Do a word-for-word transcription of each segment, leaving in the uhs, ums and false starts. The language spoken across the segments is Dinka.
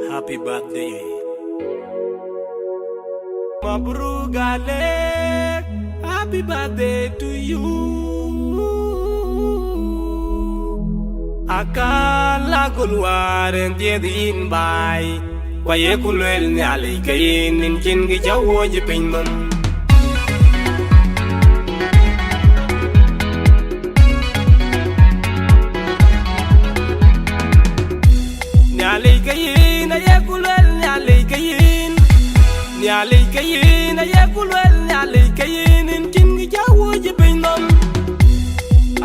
Happy birthday. Mabruk alek, happy birthday to you. Akal agul war en dhiëëth yïn baai, ku ayeku lueel Nhialic ke yïn, yïn cïn kë cä wuɔ̈c ë piny nɔm. Nhialic ke yïn ayeku lueel, Nhialic ke yïn. Nhialic ke yïn ayeku lueel, Nhialic ke yïn, yïn cïn kë cä wuɔ̈c ë piny nɔm.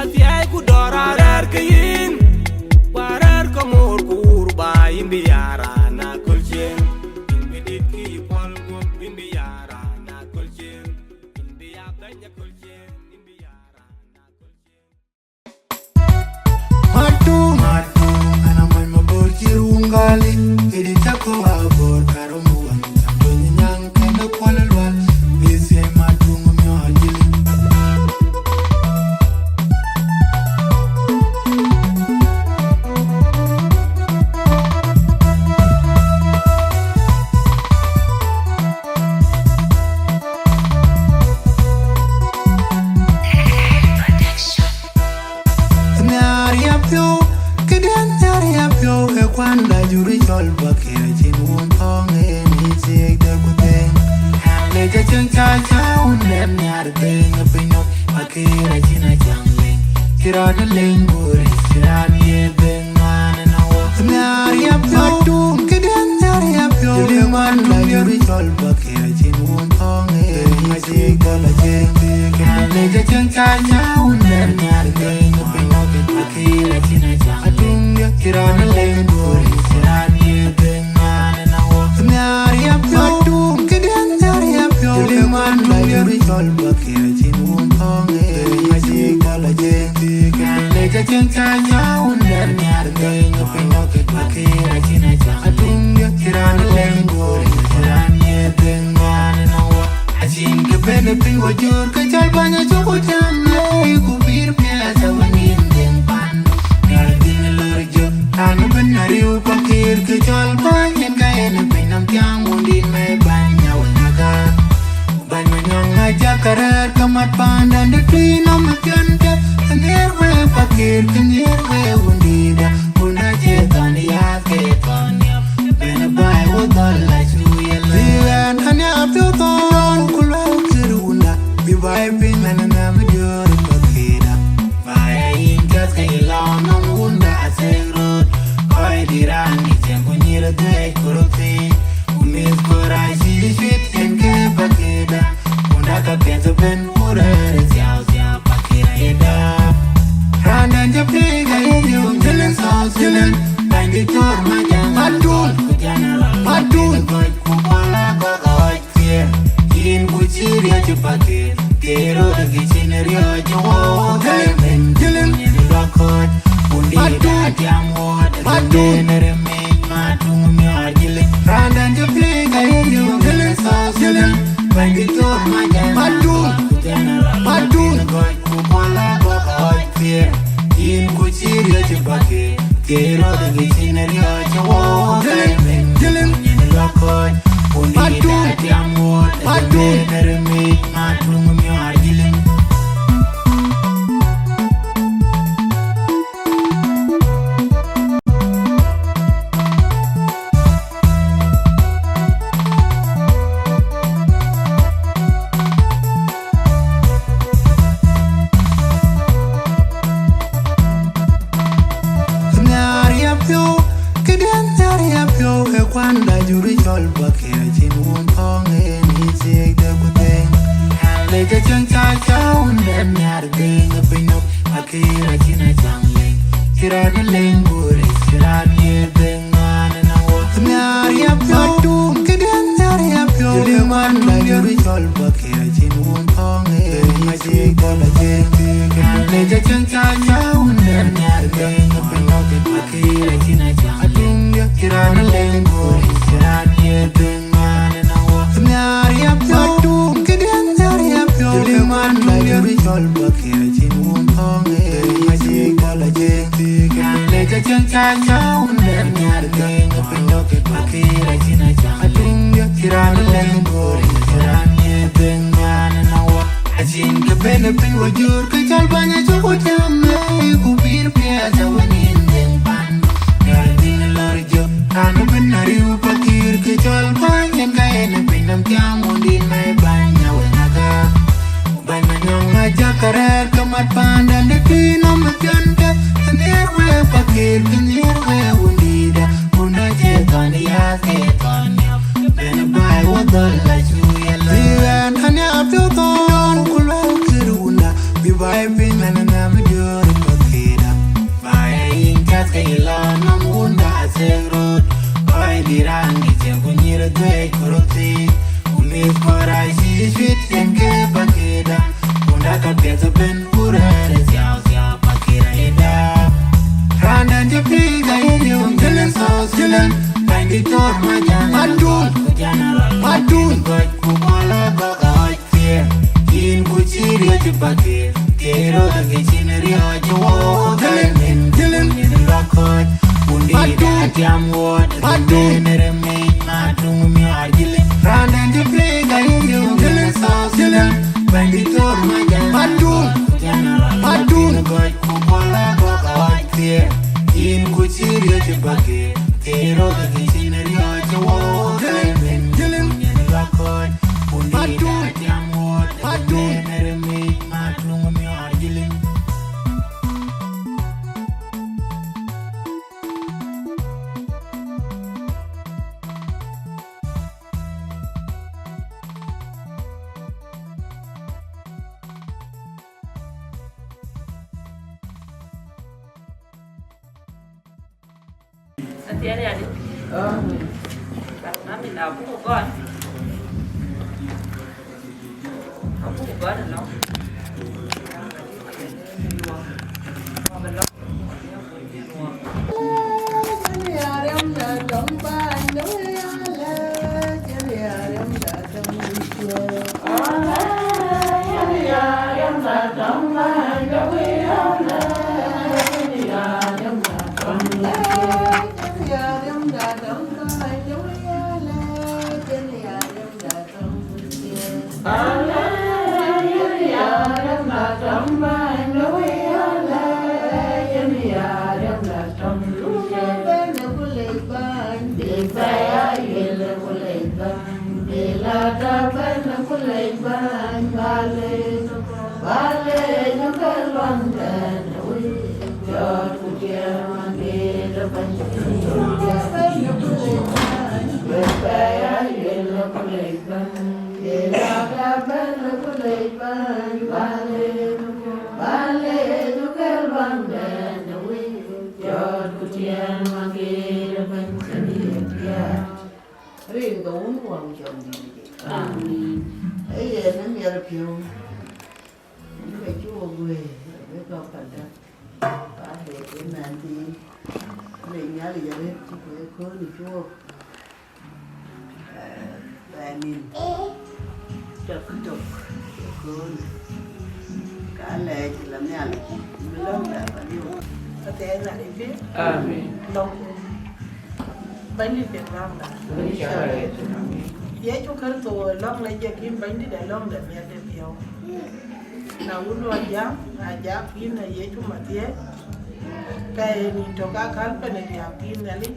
Athiɛɛi ku dɔ̈ɔ̈r arɛ̈ɛ̈r ke yïn, ku arɛ̈ɛ̈r ke moor ku wuur baai, yïn bï ya raan aköl ciëën, yïn bï dït kë yï puɔl guöp, yïn bï ya raan aköl ciëën, yïn bï ya bɛ̈ny aköl ciëën, yïn bï ya raan aköl ciëën. Matu, matu, ana many mabor ci rungali, kidi chako abor karo muwan, champion nyang kendo kwal lual, bisi matu ngomyo ajili. Nhiar ya piɔ̈u, këdiɛ̈n nhiar ya piɔ̈u, ë kuanda juri cɔl Bakir, cïn wun thɔ̈ŋ en ë thiëëc de ku thëëŋ. Lec acïn ca ca wun dɛ̈t nhiar thëëŋ ë piny nɔm, Bakir acïn acaŋ lëŋ, cï rɔt lëŋ buri, cï raan ye thëëŋ. Nhiar ya piɔ̈u, këdiɛ̈n nhiar ya piɔ̈u, ë kuanda juri cɔl Bakir, cïn wun thɔ̈ŋ en ë thiëëc gɔl acïn. Lec acïn ca ca wun dɛ̈t nhiar thëëŋ ë piny nɔm, Bakir acïn acaŋ lëŋ, cï rɔt lëŋ buri, cï raan ye thëëŋ. Nhiar ya piɔ̈u, këdiɛ̈n nhiar ya piɔ̈u, ë kuanda juri cɔl Bakir, cïn wun thɔ̈ŋ en ë thiëëc gɔl acïn. Lec acïn ca ca wun dɛ̈t nhiar thëëŋ ë piny nɔm, Bakir acïn acaŋ lëŋ, cï rɔt lëŋ buri, cï raan ye thëëŋ. Acïn kë bɛ̈n ë piny wä jur, kë cɔl bäny acuk ku tiam, ku pïïr piɛth awä nïn dhëŋ pan. Nhiar dhïn lor jö, raan ëbɛ̈n ariu Bakir, kë cɔl bäny en ka en ë piny nɔm tiam, wundït me bäny awä nyaka. Bäny Manyɔŋ ajak arɛ̈ɛ̈r ke mat paanda de tui nɔm ë piɔ̈nde, anhiar we Bakir, kë nhiar we wundïda, wunda cie thɔn yaath ke thɔn niɔp, ben ë baai wo dhɔl la cu ye lëu. Ɣɛn ania piɔ̈u thɔn ku luɛl kër wunda, bï baai piny mɛn ë nhɛm ë diöör ë Bakirda. Baai ayïn kɛth ke yï lɔ nɔm wunda athek röt, kɔc dï raan ŋic cɛn ku nyïïr ë dhuëëc ku röt thïn. Ku mïth kɔ̈r acï cuit yen ke Bakirda, wunda ka piɛth ëbɛ̈n ku rɛ̈ɛ̈r ë thiau thiau Bakir ayeda. Raan dɛ̈n cä piëëc ka ye yöök jëlën thɔɔth jëlën, bäny Diktor Majak Matul, ku General Matul, kɔc ku bɔ̈l akɔ̈k awäc thiëër. Yïn ku cï riɔ̈c ë Bakir, ke röt kë cïn riɔ̈c ë wok, ke mën jëlën, nyin luak kɔc, ku ndït atiam wuɔɔt, ke mën rem. Matuŋ miɔɔr jilin, raan dɛ̈n cï piëëc ka ye yöök jilin, thɔɔth jilin, bɛ̈ny Diktor Majak Matuŋ, General Matuŋ, gɔc ku bɔ̈l akɔ̈k awäc thiëër. Yïn ku cï riɔ̈c ë Bakir, ke röt kë cïn riɔ̈c ë wok, jilin, jilin, nyin luak kɔc, ku ndït atiam wuɔɔt, Matuŋ, ke mën rem. Matuŋ miɔɔr jilin. Nhiar ya piɔ̈u, këdiɛ̈n nhiar ya piɔ̈u, ë kuanda juri cɔl Bakir, cïn wun thɔ̈ŋ en ë thiëëc de ku thëëŋ. Lec acïn ca ca wun dɛ̈t nhiar thëëŋ ë piny nɔm, Bakir acïn acaŋ lëŋ, cï rɔt lëŋ buri, cï raan ye thëëŋ. Nhiar ya piɔ̈u, këdiɛ̈n nhiar ya piɔ̈u, ë kuanda juri cɔl Bakir, cïn wun thɔ̈ŋ en ë thiëëc gɔl acïn. Lec acïn ca ca wun dɛ̈t nhiar thëëŋ ë piny nɔm, Bakir acïn acaŋ lëŋ, cï rɔt lëŋ buri, cï raan ye thëëŋ. Nhiar ya piɔ̈u, këdiɛ̈n nhiar ya piɔ̈u, ë kuanda juri cɔl Bakir, cïn wun thɔ̈ŋ en ë thiëëc gɔl acïn. Lec acïn ca ca wun dɛ̈t nhiar thëëŋ ë piny nɔm, Pïïr acïn acam. Atuŋ yök cï raan ë lɛ̈ŋ duöör, cï raan ye tueŋ nyan ë na wä. Acïn kë bɛ̈n ë piny wä jur, kë cɔl bäny acï ku tiam lei, ku pïïr piɛth awën yen dhëŋ pan. Raan bï në lɔ̈r jö, raan ë bï në riu pakïr, kë cɔl bäny yen ka yen ë piny nɔm tiam wun dït na ë bäny awën aga. Bɛ̈ny Manyɔŋ Ajak arɛ̈ɛ̈r ke mat paanda në tui nɔm ë piɔ̈nde, kë nhiër wek pakïr, kë nhiër wek wundïïda, wun acie thɔn yäth ke thɔn niɔp. Bɛ̈n baai wä dhɔl la cu yɛlɛ. Bï ɣɛn ania piɔ̈u thɔn, ku luel kër wunda, bï baai piny mɛn ë ŋɛm ë diöör ë pakïrda. Baai ë yiny cath ke yï lɔ nɔm wunda athek röt, kɔc dï raan dï cïn ku nyïïr ë dhuëëc ku röt thiin. Ku mïth kɔ̈ɔ̈r aa cï cuit yen ke pakïrda. Wunda ka piɛth ëbën ku rɛ̈ɛ̈r ë thiau thiau pakïr ayïda. Raan dɛ̈n cï piŋ ka yï riöm jëlën thɔɔth jëlën. Bɛ̈ny dï tɔ̈r majan madun, ku general madun, gɔc ku bɔ̈l ë gɔk ɣɔc thiëër. Yïn ku cï riɔ̈c pakïr, ke röt ke cïn riɔ̈c wok. Jëlën, jëlën, jëlën lɔ kɔc. Wundït atiam wuɔt, madun, remic, matuŋ miɔɔr jilin. Raan dɛ̈n cï pïïr ka yï yök jilin thɔɔth jilin. Bɛ̈nydït tɔ̈r majan, madun, madun, gɔc ku bɔ̈l agɔk awäc thiëër. Yïn ku cï riɔ̈c pakïr, ke röt ke cïn riɔ̈c wok. Jilin, jilin, jilin lɔ kɔc. Wundït atiam wuɔt, madun, remic, matuŋ miɔɔr jilin. Athiɛɛn ya di. Mami na buku gɔn. Abuku gɔn no. Rin ke Wun, Wën, Jɔŋdït. Amen. Ee yen ë miɛt piɔ̈u, ke cuk guëër, wek kɔc Padak, ba de ke mɛnhthiin, le Nhialic arëët cï ku ëkööl cuk. Bɛ̈n nïn tök tök ëkööl, ka lɛɛc la Nhialic, bï lɔ̈ŋda ba liu. Athiɛɛi Nhialic pï. Amen. Lɔ̈ŋ Bɛ̈nydït piɛth lɔ̈ŋda. Bɛ̈nydït ca rɛɛc. Amen. Yecu Kërtho lɔ̈ŋ la jek yïn Bɛ̈nydït, alɔ̈ŋda miɛt de piɔ̈u. Na wun lɔ jam, a jak yïn a Yecu Mathiëëc, ka ye nïn tök akäl pɛn ë diäk yïn Nhialic,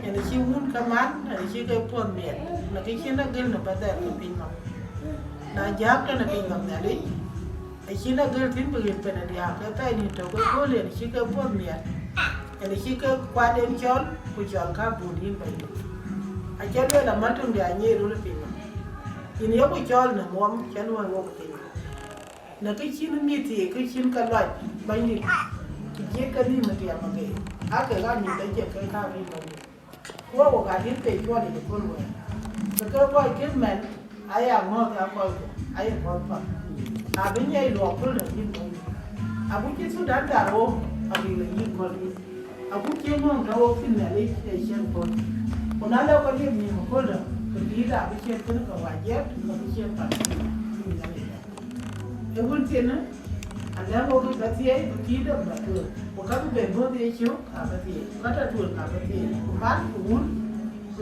yen acï wun ke man, yen acï ke puɔ̈th miɛt, na kë cïn agël në bädhɛɛr ke piny nɔm. Na jak tën ë piny nɔm Nhialic, acïn agël thïn bï ɣet pɛn ë diäk, ke pɛn nïn tök ëkööl yen acï ke puɔ̈th miɛt, yen acï ke kuat en cɔl, ku cɔl ka bun yïn Bɛ̈nydït. Aca lueel amäl töŋ de anyic röl ë piny nɔm. Yïn yeku cɔɔl në ŋuɔm cä luɔi wok piny. Në kë cïn mïth thii, kë cïn ke luac Bɛ̈nydït, ku jiëk ke nïïm ë tiɛm agee, aa kek aa mïth acie ke kaŋ yïn Bɛ̈nydït. Ku wok adït ke cuɔl yic ëkööl wɛ̈ɛ̈r, ke ke kɔc kën mɛn, aya ŋɔ̈ɔ̈th ya kɔcku, aye ŋɔ̈ɔ̈th path. Abï nyiɛc luɔk kööl däŋ yïn Bɛ̈nydït. Agut cï Thudan dar wok, abï lɔ yïn gɔl yïn. Agut cï ŋɔ̈ɔ̈ŋ tɔ̈ wok thïn Nhialic ë ciɛ̈n puɔ̈l. Ku na lɔ kɔc liep nïïm ëkööl däŋ, ke dïït abï ciɛ̈n thïn ke wac jiɛt, ke bï ciɛ̈n path thïn Nhialic. Ee wun thiinë, alɛ̈ŋ wok bï bä thiëëc, bï pïïr däŋ bä tueŋ, ku ka bï ben bɔ̈ thiëëc cök, abä thiëëc, ku ka tɔ̈ tueŋ, abä thiëëc, ku man, ku wun, ku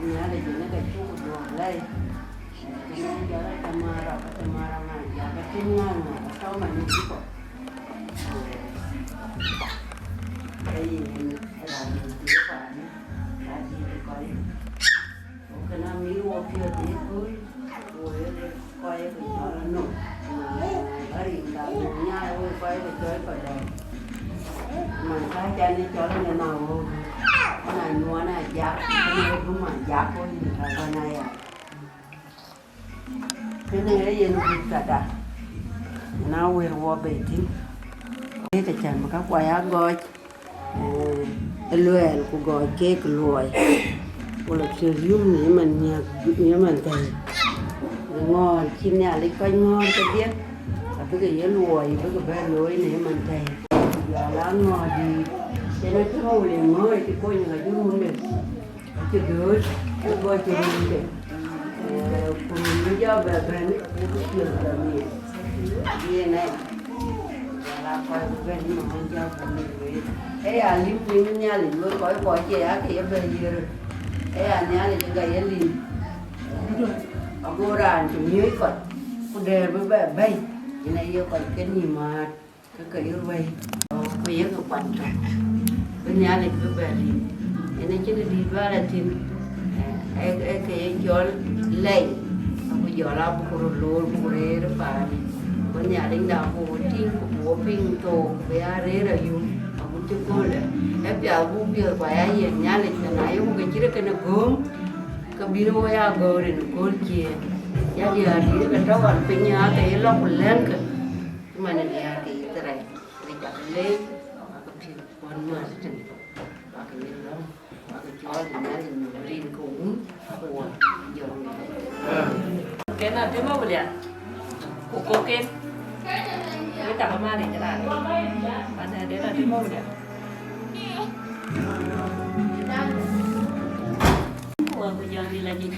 Nhialic ënë ke cuk duɔ̈k lɛi. Kënë jɔl a Tamara, Tamara ŋa, ya ke tim ŋa ŋa, ka tɔ̈ man ë cï kɔc. Ee, ke yen ë raan ë thiëëk panë, ka dït ë kɔc. Ku kënë amïïr wo piɔ̈ɔ̈th ë kööl, wo ë kɔc ë ke cɔl anɔm. Arin ka nɔm nyaai wo ë kɔc ë ke cɔl kɔc dɔ̈ɔ̈r. Man ka can ë cɔl ënë na wëu, na nyuɔɔn ajak, ënë bï man jak wo yïn ka bɛ̈n aya. Kënë ee yen gup thada, na wër wɔ bei thïn. Ee ke cän bï ka kuai a gɔɔc, ee, ë luɛɛl ku gɔɔc keek luɔi. Ku lɔ piɔ̈th yum në ye man nhiäk, ye man thɛɛr. Në ŋɔ̈ɔ̈r cï Nhialic kɔc ŋɔ̈ɔ̈r kedhie, abï ke ye luɔi, bï ke bɛ̈n looi në ye man thɛɛr. Ku jɔl a ŋɔ̈ɔ̈r dïït, yen atɔ̈u le ŋɔ̈ɔ̈r cï kony ka cï run de. Acï gööt, ë bɔ̈ cï run de. Ee, ku run bï jɔ bɛ bɛ̈n, ë bï piɔ̈ɔ̈th bɛ miɛt. Yen ë, jɔl a kɔc bï bɛ̈n nɔm jɔ bï miɛt wei. Ee ya lim piny Nhialic, wek kɔc kɔc cie ya ke ye bɛ̈n yiëër. Ee ya Nhialic ë gäi ye lim. Ago raan cï miööc kɔc, ku dɛ̈ɛ̈r bï bɛ bɛ̈i, yen aye kɔc ke nïïm määt. Ke ke yï ruɛ̈i, ku ye ke kuany tök, bï Nhialic bï bɛ lim. Yen acïn dït bä la thïn, ee, ee, ee ke ye cɔl lɛi, ku jɔl a buk röt loor, buk rëër paanë, ku Nhialic da ku wo tïŋ, ku buk wo piŋ thook, bï ya rëër ayum, agut cï köölë. Ee piath buk piɔ̈ɔ̈th, ku aya yiëk Nhialic, na yeku ke cït kënë gööm, ke bïn wo ya gɔ̈ɔ̈r rin kööl ciëën. Ya diäär dït ke tɔ̈ ɣɔn piny, aa ke ye lɔ ku lɛ̈ŋkë. Cï man ë diäär ke Yithriɛl, ke cak leec, bäk piɔ̈ɔ̈th kuɔ̈n määt tënë, bäk ye lɔ̈ŋ, bäk cɔɔl ë Nhialic nɔm rin ke Wun, ku Wät, ku Jɔŋ Nhialic. Ken Atem Awulian, ku kok ken, wek cak maan ë raan, man ë den Atem Awulian. Wä ku jɔŋdït la dït.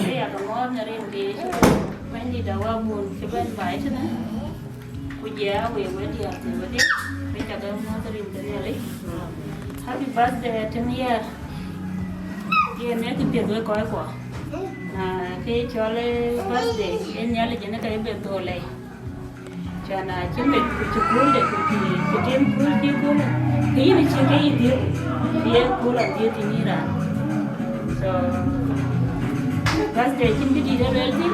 Ë ya ke ŋɔ̈ɔ̈th në rin ke Yecu. Bɛ̈nydït, awä bun cï bɛ̈n baai tënë. Ku jɛ a wek wek diäär thii wedhie, wek cak ë ŋɔ̈ɔ̈th rin ke Nhialic. Happy birthday, Atem Yɛɛr. Yen ee kë piɛth wek kɔckuɔ. Na kë cɔl ë birthday, ë Nhialic ënë ke bï dhöl lɛi. Cän acï met ku cï köölde ku cï, cï tim kööl cï köölë, ke yïn acïn ke yï dhiëëth, ye kööl adhiëëth yïn yïn raan. So, birthday cïn kë dït ë luel thïn,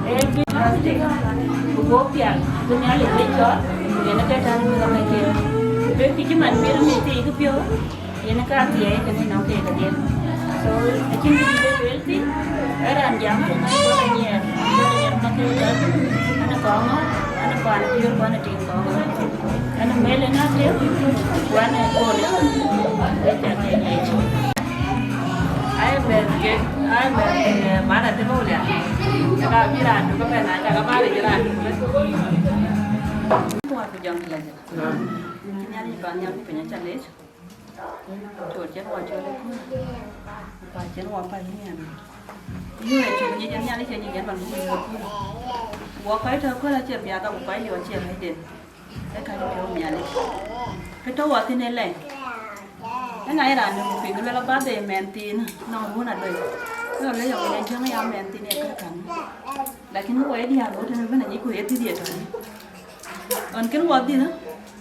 ee bï birthday, ku bɔ̈ pial, ku Nhialic bï cɔɔl, ku yen ke tän bï ke mec ken. Ku bï kë cï man miɛt mec thii kë piɔ̈u, yen ka thiɛɛi kënë nɔŋ keek kedhie. So, acïn kë cï lueel thïn, ee raan jam ku ŋäc kɔn anyiɛɛr, kɔn anyiɛɛr ma ke gäl, an, kɔn ŋɔ̈ɔ̈th, an, kɔn piöör, kɔn tiŋ kɔn ŋɔ̈ɔ̈th. An, mɛl ëna tëk, ku an, kɔn ë, ee cak ke ŋic. Ai bɛ̈n ke, ai bɛ̈n ke, man Atem Awulian. Ka bï raan tök ëbɛ̈n, na cak abä rec raan tök ëbɛ̈n. Kuat ku jɔŋ kï la jël. Cï Nhialic pan nhial ku piny aca leec. Col cïn wa col ë kuur. Ku pa cïn wa pa yïn. Yïn ë cuk nyic ë Nhialic, ë nyic ë man buk yïn ë kuur. Wɔ kɔc tɔ̈ köl acie piath, ku kɔc liɔp acie rɛ̈cden. Ee ka cï piɔ̈u Nhialic. Kë tɔ̈ wɔ thïn ë lɛc. Ëna ye raan dɛ̈ ku piŋ luel abä dhie mɛnhthiin nɔŋ ruɔ̈n aloi. Ke aloi yɔ̈k yen Jiëŋ ya mɛnhthiin ye kërkan. Lakin wɔ ye diäär wɔ tënë bɛ̈n anyic ku ye dhiëth ye tɔ̈. Ɣɔn kën wɔ dhiëth,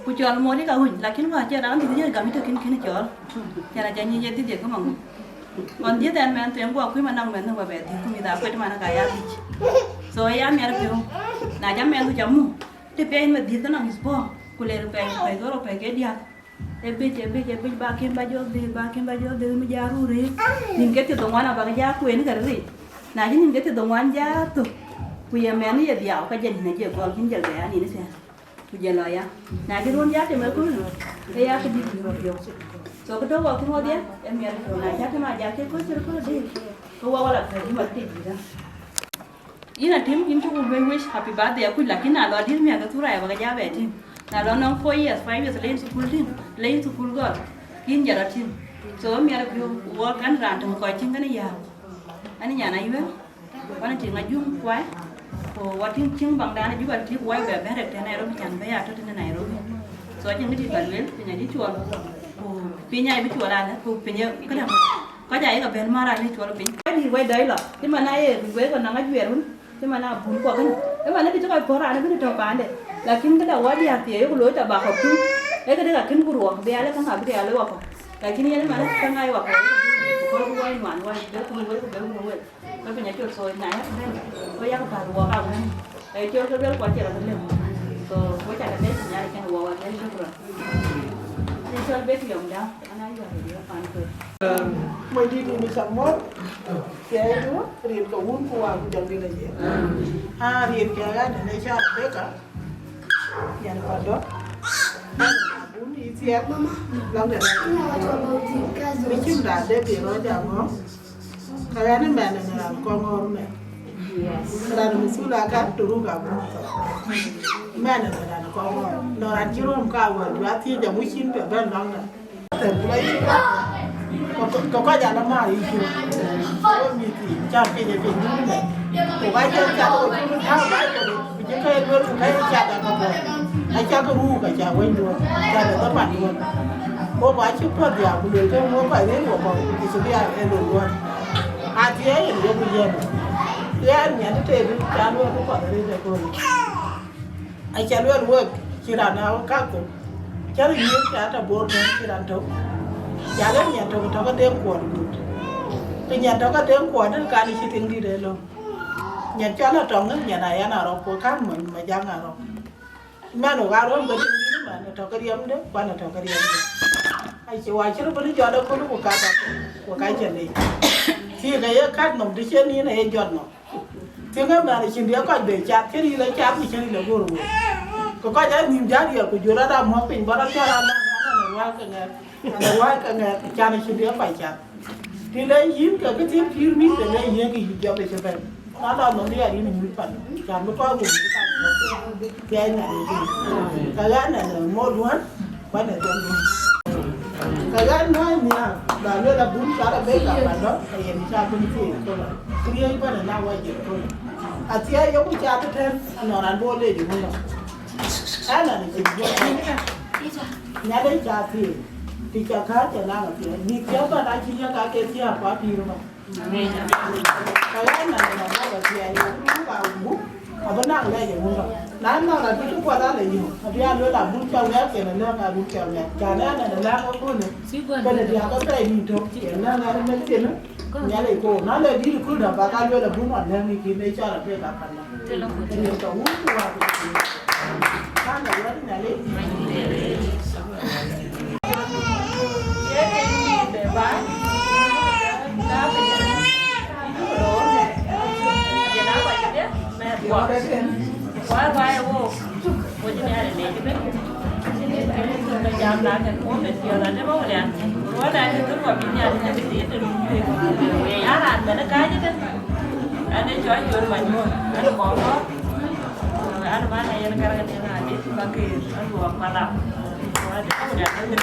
ku cɔl mor ye ka wïny, lakin wɔ acie raan dhiëth ye gam ë tɔ̈ kën kën cɔl. Cän aca nyic ye dhiëth ye këmaŋ. Ɣɔn dhiëth ɛn mɛnhthiin guɔ kuc man nɔŋ mɛnh wɔ bɛ dhiëth ku mïth akuet man aka ya dhiëc. So ya miɛt piɔ̈u. Na ca mɛnh ku ca muk. Të piɛc me dhiëth nɔŋ is bɔ̈, ku ler pɛ̈i, pɛ̈i dhorou pɛ̈i ke diäk. Ee bic, ee bic, ee bic, ba kën ba jɔ dhiëth, ba kën ba jɔ dhiëth, mi ja ruu rëër. Nïn ke thiërdhoŋuan abak ja kueen kë rëër. Na cï nïn ke thiërdhoŋuan ja thök, ku ye mɛnh ye dhiau, ka jël nïn acie gɔl, cïn jël bɛ ya nïn ëtɛ̈ɛ̈n. Ku jël lɔ ya. Na cï ruɔ̈n ja tem ëköölë, ee ya këdït bï röt yök. So kë tɔ̈ wɔ thïn wɔdhia, ee miɛt piɔ̈u, na cä tem a ja ke kööl cï röt kööl dït, ke wɔ wala pɛ̈i bï mat ke dït. Yïn a tim, yïn cuk luɔi wish happy birthday akuc, lakin na lɔ dït miäk ke thura ya bä ke ja bɛ tim. Na lɔ nɔŋ four years, five years, le yïn thukul tim, le yïn thukul gɔl, yïn jɔt a tim. So miɛt piɔ̈u, wɔ kɛn raan töŋ kɔc tim kɛn yääk. Ani nyan Ayuel, wani tim Ajuŋ Kuai, ku wɔ tim cieŋ baŋdan Juba tim, wɔ bɛ bɛ̈n rɛt tënë Nairobi, can bɛ ya tɔ̈ tënë Nairobi. So acïn kë dït ba lueel, piny acï cuɔl, ku piny aa bï cuɔl alë, ku piny ë këdäŋ. Kɔc aa yek abɛ̈n määr aa lëc cuɔl piny. Kɔc dït wec dɔc lɔ, cï man aa ye wek kɔn naŋ ajuɛɛr wën, cï man aa bun kuɔ kënë. Ë man ë bï cï kɔc puɔ̈r raan ë bï tɔ̈ paande. Lakin këda wä diäär thiëëc, ku looi tɔ̈ bak kɔ̈k tuŋ. Ee këdë ka kën ku ruɔk, bï alë käŋ abï ke alë wakɔ̈. Lakin yen ë man ë käŋ aa ye wakɔ̈, ku kɔc ku wai nuan wai, bek ku wek, ku bek ku wek. Ke piny acol, so na yak bɛ̈n, ku yak päl ruɔk awën. Ee col ke luel kuɔc cï rɔt lëu. So, wek ca ke bɛ̈n, Nhialic cïn wɔ wä bɛ̈n, shukran. Ee col bek yom da, ana yuɔr ë diɛ̈ pan kë. Moc dït yïn cak mɔ̈ɔ̈th, thiɛɛcdu, rin ke wun ku wä ku jɔŋdït aye. Aa, rin ke ɣän ënë ca Rebecca, nyan Padɔ̈. Wun yï thiɛɛk, lɔŋ de rɛ̈ɛ̈c. Bï cïn da David rɔt jam ŋɔ̈ɔ̈ŋ. Ka ɣɛn ë mɛn ë raan kɔŋ ɣɔr mɛn. Yes. Raan ë mithul akan të ruk abun thok. Mɛn ë raan kɔŋ ɣɔr. Nɔn raan cï röm ka wär, bï a thiëc jam wïc cïn bɛ bɛ̈n lɔŋda. Thɛn ku lɔ cï ka. Kɔ, kɔ, kɔc ala maar yï cï. Kɔ mïth yï, cä piny ë piny dun mɛn. Ku ka cä cath ku cï röt tääu Baibul. Ku cï ke luel ku ka ye cath aka bɔ̈, acak ruu ka ca wënyduön, ca de dhamanduön. Wo ba cï puɔ̈th ya ku luel ke wo kɔc rëër wo kɔ̈u, ku cï bï a ë luel duön. Athiɛɛi yen yeku yɛn. Yɛn nyan tëtëëdu ca luel ku kɔth rëër ëköölë. Aca luel wek cï raan aa wek kaku. Cä rï nyiëëk ca tɔ Bor tën cï raan tök. Ca lɛ̈k nyan tök tɔ̈ ke Deŋ Kuɔt gut. Ku nyan tɔ̈ ke Deŋ Kuɔt kan cï tiŋ dït ë lɔ. Nyan cɔl Atɔŋ, nyan Ayan Arɔk, ku kan Mony Majaŋ Arɔk. Mɛn wok aa röm ke tiŋ dït, mɛn ë tɔ̈ ke riɛmde, ku an ë tɔ̈ ke riɛmde. Acie wa cï röt bï jɔt ëköölë ku kat, ku ka cä leec. Thiëëk aye kat nɔm, të cïn yïn aye jɔt nɔm. Thiëëk ëmɛn acïn diɛ kɔc bɛ cath, cïn yïn la cath, ku cïn yïn la gör wei. Ku kɔc aa nïïm jäl riɛl, ku jɔl rɔt aa muɔ̈k piny, bä rɔt cɔl raan nɔm, an ë ruääi ke ŋɛk, an ë ruääi ke ŋɛk, can acïn diɛ kɔc cath. Të le yïn ke kë thiëk pïïr mïth, të le yiëk yï jɔp ë cï bɛ̈n. Na lɔ nɔm diɛɛr yïn nyuc pan, can bï kɔc wun bï kan thiɛɛc nyan ë tïŋ. Ka ɣɛn ë mor duɔ̈n, kuan ë duɔ̈n duɔ̈n. Ka ɣɛn nɔ̈ɔ̈ny nhiaar, ba luel abun cɔl Rebecca Padɔ̈, ka yen ca bïn thiëëc köölë. Kë riëëc bɛ̈n ë na wɔ jiël köölë. Athiɛɛi yeku cath ëtɛ̈n, nɔn raan bï wo leec ë wun nɔm. Ɣɛn ë cï jɔt. Nhialic ca thiëëc, të ca kääc ca naŋ athiɛɛi. Bïk thiëëc bɛ̈n acï riëëc ake thiëëc akuɔ pïïr ëbɛ̈n. Ka ɣɛn ë nɔn raan bï thiɛɛi, ku ka wun, abï naŋ lɛc ë wun nɔm. Na nɔn raan bï cï kuɔth alɛ yök, abï a luel abun cɔl ŋɛk, yen ë lɛ̈ŋ abun cɔl ŋɛk. Can ɣɛn ë lɛ̈ŋ ëköölë, kënë diäk apɛi nïn tök, yen lɛ̈ŋ ɣɛn ë meth kënë. Nhialic koor, na le dït ë kööl dap, ba ka luel abun wan lɛ̈ŋ ë kïn ë cɔl Rebecca Padɔ̈. Rin ke wun ku wä ku cï. Kan ë wɛ̈t Nhialic. Ye ke yïn de baai, na ke jël. Jël a kɔc de, mɛ buɔk. Wai, wai, wo. Wo jin ya le le ben. Ke jam na ke ko me ti la de ba wala. Wo da ke ko bi ya de ke ti de lu. Ya ran me ne ka ji de. An ë cɔl Jor Manyuɔ̈ɔ̈n, an ë Kɔŋkɔ̈ɔ̈r, an ë man ayen kärkë tënë adï, Pakëër, an luɔɔk Malap. Wa dï, ku dɛ, an dï.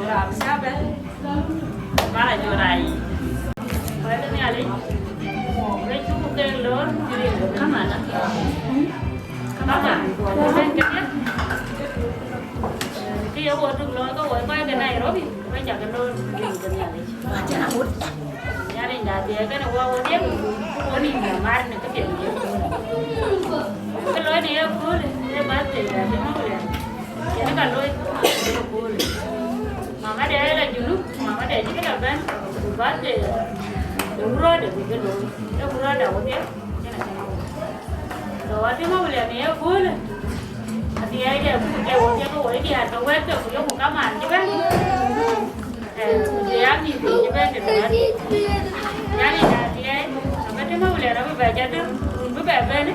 Raan cä bɛ̈n, man a Jor ayi. Wɛ̈t Nhialic, wek cuk ke lor, kaman, kaman, bɛ̈n kedhie. Kë ye wo tuk looi, ke wo kɔc ke Nairobi, we cak ke lor, rin ke Nhialic. Nhialic da dhiëëth kënë wɔ wodhie, ku wɔ nïïm da mar në këpiɛth. Kë looi në ye köölë, ee birthday da cï mɔ̈u lɛ̈k. Yen ka looi, ee köölë. Mama de la Junub, mama de cï ke la bɛ̈n, ku birthday, ee wurɔɔde bï ke looi. Ee wurɔɔda wodhie, yen acï mɔ̈u. So, atï mɔ̈u lɛ̈k në ye köölë. Adhiɛɛi de buk ke wodhie, ke woi diäär ke wɛ̈ɛ̈t ke, ku yok ku kaman cï bɛ̈n. Eh, ku jɔ ya mïth cï bɛ̈n tëde ɣän. Nhialic na dhiɛɛi, abï tïŋ mɔ̈u lɛ̈k abï bɛ jɔt dïr, run bï bɛ bɛ̈n,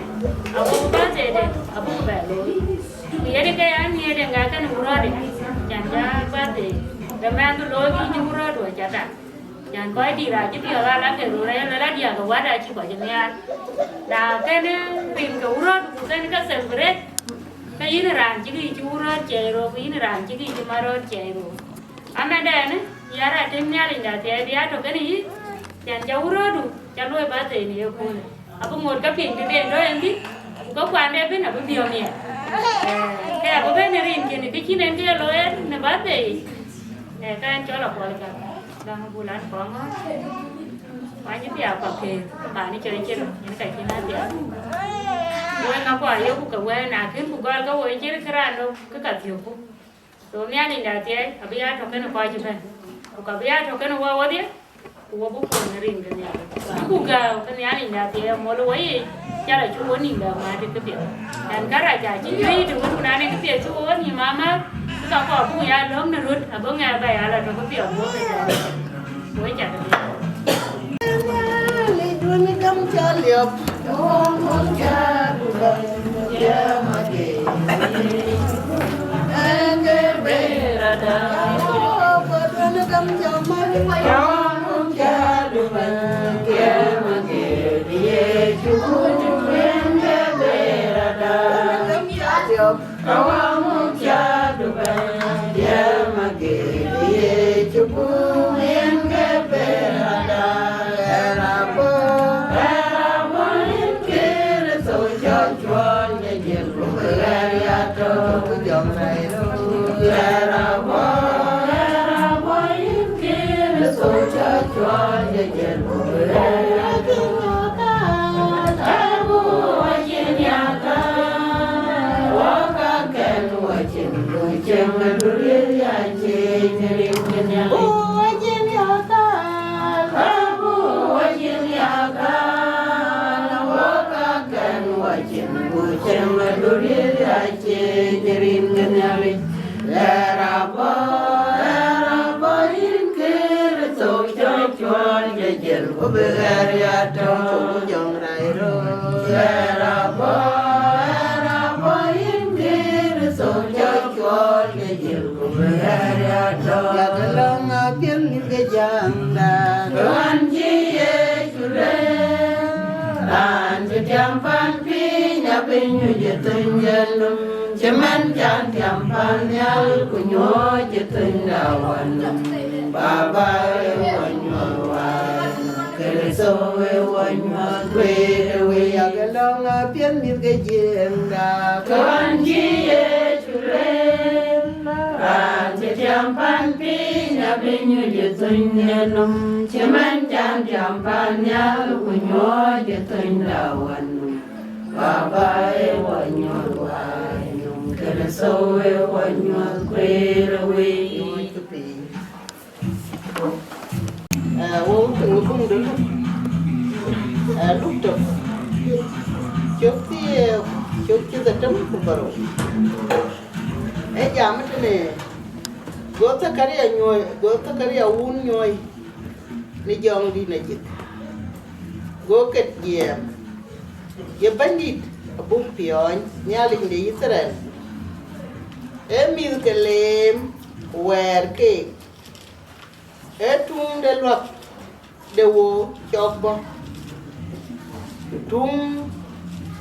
ago bï birthday de, abuk bɛ looi. Ku yen ke ya nhiëër de ŋa kënë wurɔɔde, can ja birthday de mɛnhdu looi kï cï wurɔɔdu aca tak. Can kɔc dït acï piɔ̈ɔ̈th ala ke röt rɛɛc, luel adiäk ke wät acï kɔc nhiaar. Na kënë rin ke wurɔɔdu ku kënë ke celebrate, ke yïn raan cï kï cï wurɔɔt ciɛɛi rou, ku yïn raan cï kï cï marɔɔt ciɛɛi rou. Amɛndɛn, ya raan tïŋ Nhialic da thiɛɛi bï ya tök kënë yï, can ca wurɔɔdu, ca luɔi birthday në ye köölë. Abï ŋot ke piŋ tëde en tɔ en thïn, ku ke kuande ëbën abï biɔ̈ɔ̈k miɛt. Eh, ke abï bɛ̈n në rin cïn kë cïn en ke ye looi en në birthday. Eh, ka en cɔl Akuɔl Gak, Gak Bul an Kɔŋɔ̈ɔ̈r. Wany cï thiaak Pakëër, paan cɔl Cir, yen ka cïn a thiaak. Wek ka kua yökku ke wɛ̈ɛ̈r, na kën ku gɔl ke woi Cir kë raan dɔ̈, kë ka thiökku. So Nhialic da thiɛɛi abï ya tök kënë kɔc ëbën, ku ka bï ya tök kënë wɔ wodhie, ku wɔ bï kuɔn në rin ke Nhialic. Bï ku gääu ke Nhialic da thiɛɛi mol wɔ yic, cal acuk wɔ nïïm bɛ määt ë këpiɛth. Ɛn kärac acï juëc të wën, ku na në këpiɛth cuk wɔ nïïm amäät, ke ka kɔɔr buk ya lɔ̈ɔ̈m në röt, abï ŋɛk bɛ ya la tök këpiɛth wɔ ke jɔ. Wek cak ke dhiëëth. Nhialic duɔ̈n gam ca liɔp, Raan cï tiam pan piny abï nyuc ë thöny jënum, cï man can tiam pan nhial ku nyuɔɔc ë thöny da wän. Baba ë wä nyuɔl wai, Kërtho ë wä nyuɔl kueer ë wei. Yak lɔ̈ŋ apiɛth mïth ke jiëëŋda, kë wän cï Yecu lueel. Raan cï tiam pan piny abï nyuc ë thöny ë nɔm, cï man can tiam pan nhial ku nyuɔɔc ë thöny da wän nɔm. Baba ë wä nyuɔl wai nɔm, Kërtho ë wä nyuɔl kueer ë wei. Nyuɔɔckï piny. Ee, wo piŋ ë buŋ de Luk, ee, Luk tök, cök thiëër, cök cï dhetem ku bärou. Ee jam tënë, go Dhakaria nyuɔɔi, go Dhakaria wun nyuɔɔi në jɔŋdït Najïth. Go ket jiɛɛm, ye Bɛ̈nydït, abuk piɔ̈ɔ̈ny, Nhialic de Yithriɛl, ee mïth ke leem wɛɛr keek. Ee tuŋ de luak de wook cɔk bɔ̈, tuŋ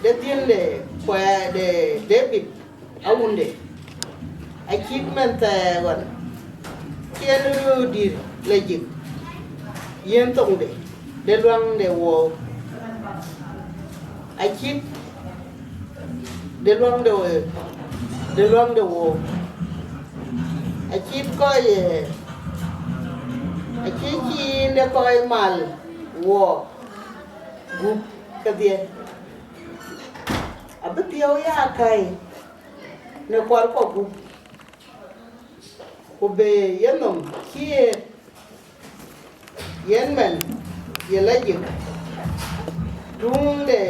de dhiënde kuɛɛr de Debit awunde, acït mɛnh thɛɛr ɣɔn cï en röördït lajik yiën thoŋde de luaŋde wook, acït de luaŋde, de luaŋde wook, acït kɔc, acït ciin de kɔc mal wook gup kedhie, abï piɔ̈u ya käi në kuarkuɔ gup, ku bï yenhom cieet, yen mɛnh ye lajik, tuŋde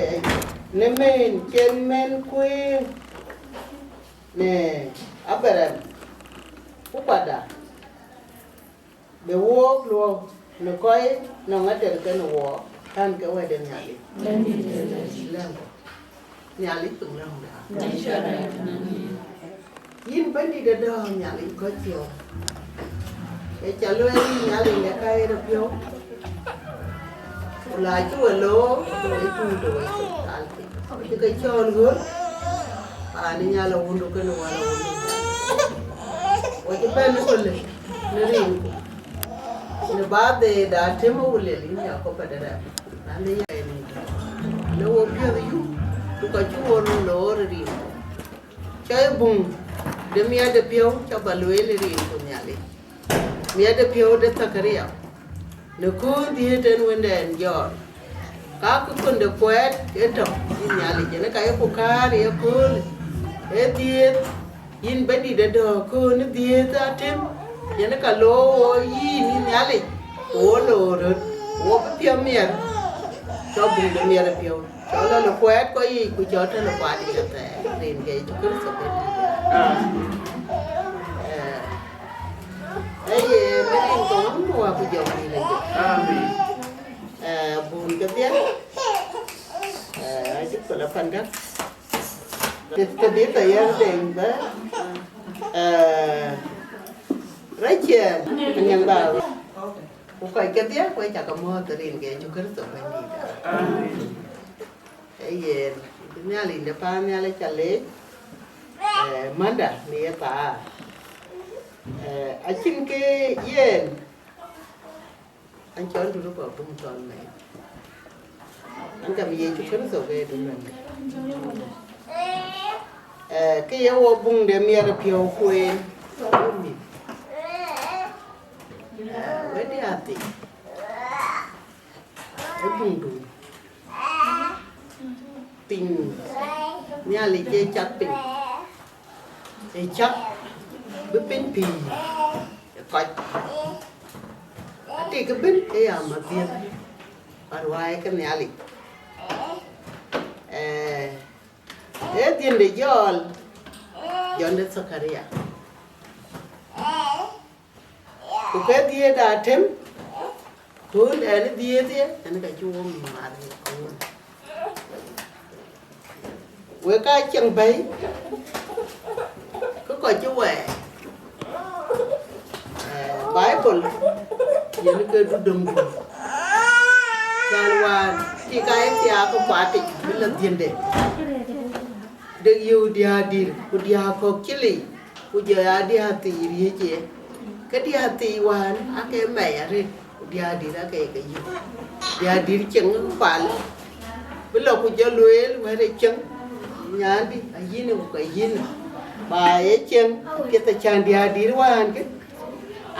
në mɛn cïn mɛn kuëër në Abaram, ku kuatda, bï wook luɔ̈k në kɔc nɔŋ ater kenë wook, kän ke wɛ̈t de Nhialic. Lɛ̈ŋ, Nhialic piŋ lɛ̈ŋda. Yïn Bɛ̈nydït adɔ̈ɔ̈r, Nhialic kɔc piɔ̈u, ee ca lueel yïn Nhialic de ka ɣet apiɔ̈u, ku la cï we loor, ke we tuuc, ke we cök thalpiny, cï ke cɔɔl ɣöt, paan ë Nhialic Wundu kenë Wën Wundu. We cï bɛ̈n ëköölë në rinku, në birthday da Tim Awulel, yïn Jacob Aderɛm, na le ya en yï, le wo piɔ̈ɔ̈th yum, ku ka cï wo loor ë rinku. Cɔc buŋ de miɛt de piɔ̈u, cɔk ba lueel ë rinku Nhialic. Miɛt de piɔ̈u de Thakaria, në kööl dhiëëth en wëndɛn Jɔn. Ka kë könde kuɛɛt ë tɔ̈ yïn Nhialic, yen ka yeku kaar ë kööl ë dhiëëth, yïn Bɛ̈nydït adɔ̈ɔ̈r, kööl ë dhiëëth Atem, yen ka loor wo yïn, yïn Nhialic, ku wo loor röt, ku wo bï piɔ̈u miɛt, cɔk buŋ de miɛt ë piɔ̈u. Cɔl lɔ në kuɛɛt kɔc yiic, ku cɔl tënë kuat yic athɛɛr, rin ke Yecu Kërtho Bɛ̈nydït. Amen. Eh, ee ye në rin ke Wun ku Wät ku Jɔŋdït Lajik. Amen. Eh, bun kedhie, eh, acï thöl apanda. Të, të bï thɔ yɛn deŋ bä, eh, Rachel, anyaŋ ba. Ku kɔc kedhie, ku cakë mɔ̈ɔ̈th rin ke Yecu Kërtho Bɛ̈nydït. Amen. Ee yen, Nhialic de paan Nhialic ca leec, eh, manda në ye thaar. Eh, acïn kë yen, an cɔl dun ba buŋ cɔl mɛi. An gam Yecu Kërtho ke dun mɛi. Eh, kë ye wo buŋ de miɛt piɔ̈u kueen, mïth. Eh, wɛ̈t diäär thii. Ë buŋdu. Piny, Nhialic ë cath piny, ë cak bï piny pïïr ë kɔc. Atik ëbën ë ya madhiëth, aruääi ke Nhialic. Eh, ee dhiënde Jɔn, Jɔn de Thakaria. Ku ke dhiëëth Atem, kööl ɛn ë dhiëëth ye, ɛn ka cï wo mïth mat ye kööl. Wek aa cieŋ bɛ̈i, ke kɔc cï wɛɛr. Eh, Baibol, yen ke du döŋdu. Cän wään, tik aa ye thiaak ke kuat tic, bï lɔ dhiënde. Dek yöök diäär dït, ku diäär kɔ̈k cï liic, ku jɔ ya diäär thii riëëc ye. Ke diäär thii wään aake mɛi arëët, ku diäär dït aake ke yök. Diäär dït cieŋ pal, bï lɔ ku jɔ lueel wɛ̈t ë cieŋ, nyandï, ayïn ku ka yïn. Ba ye cieŋ, piɛth acän diäär dït wään kë,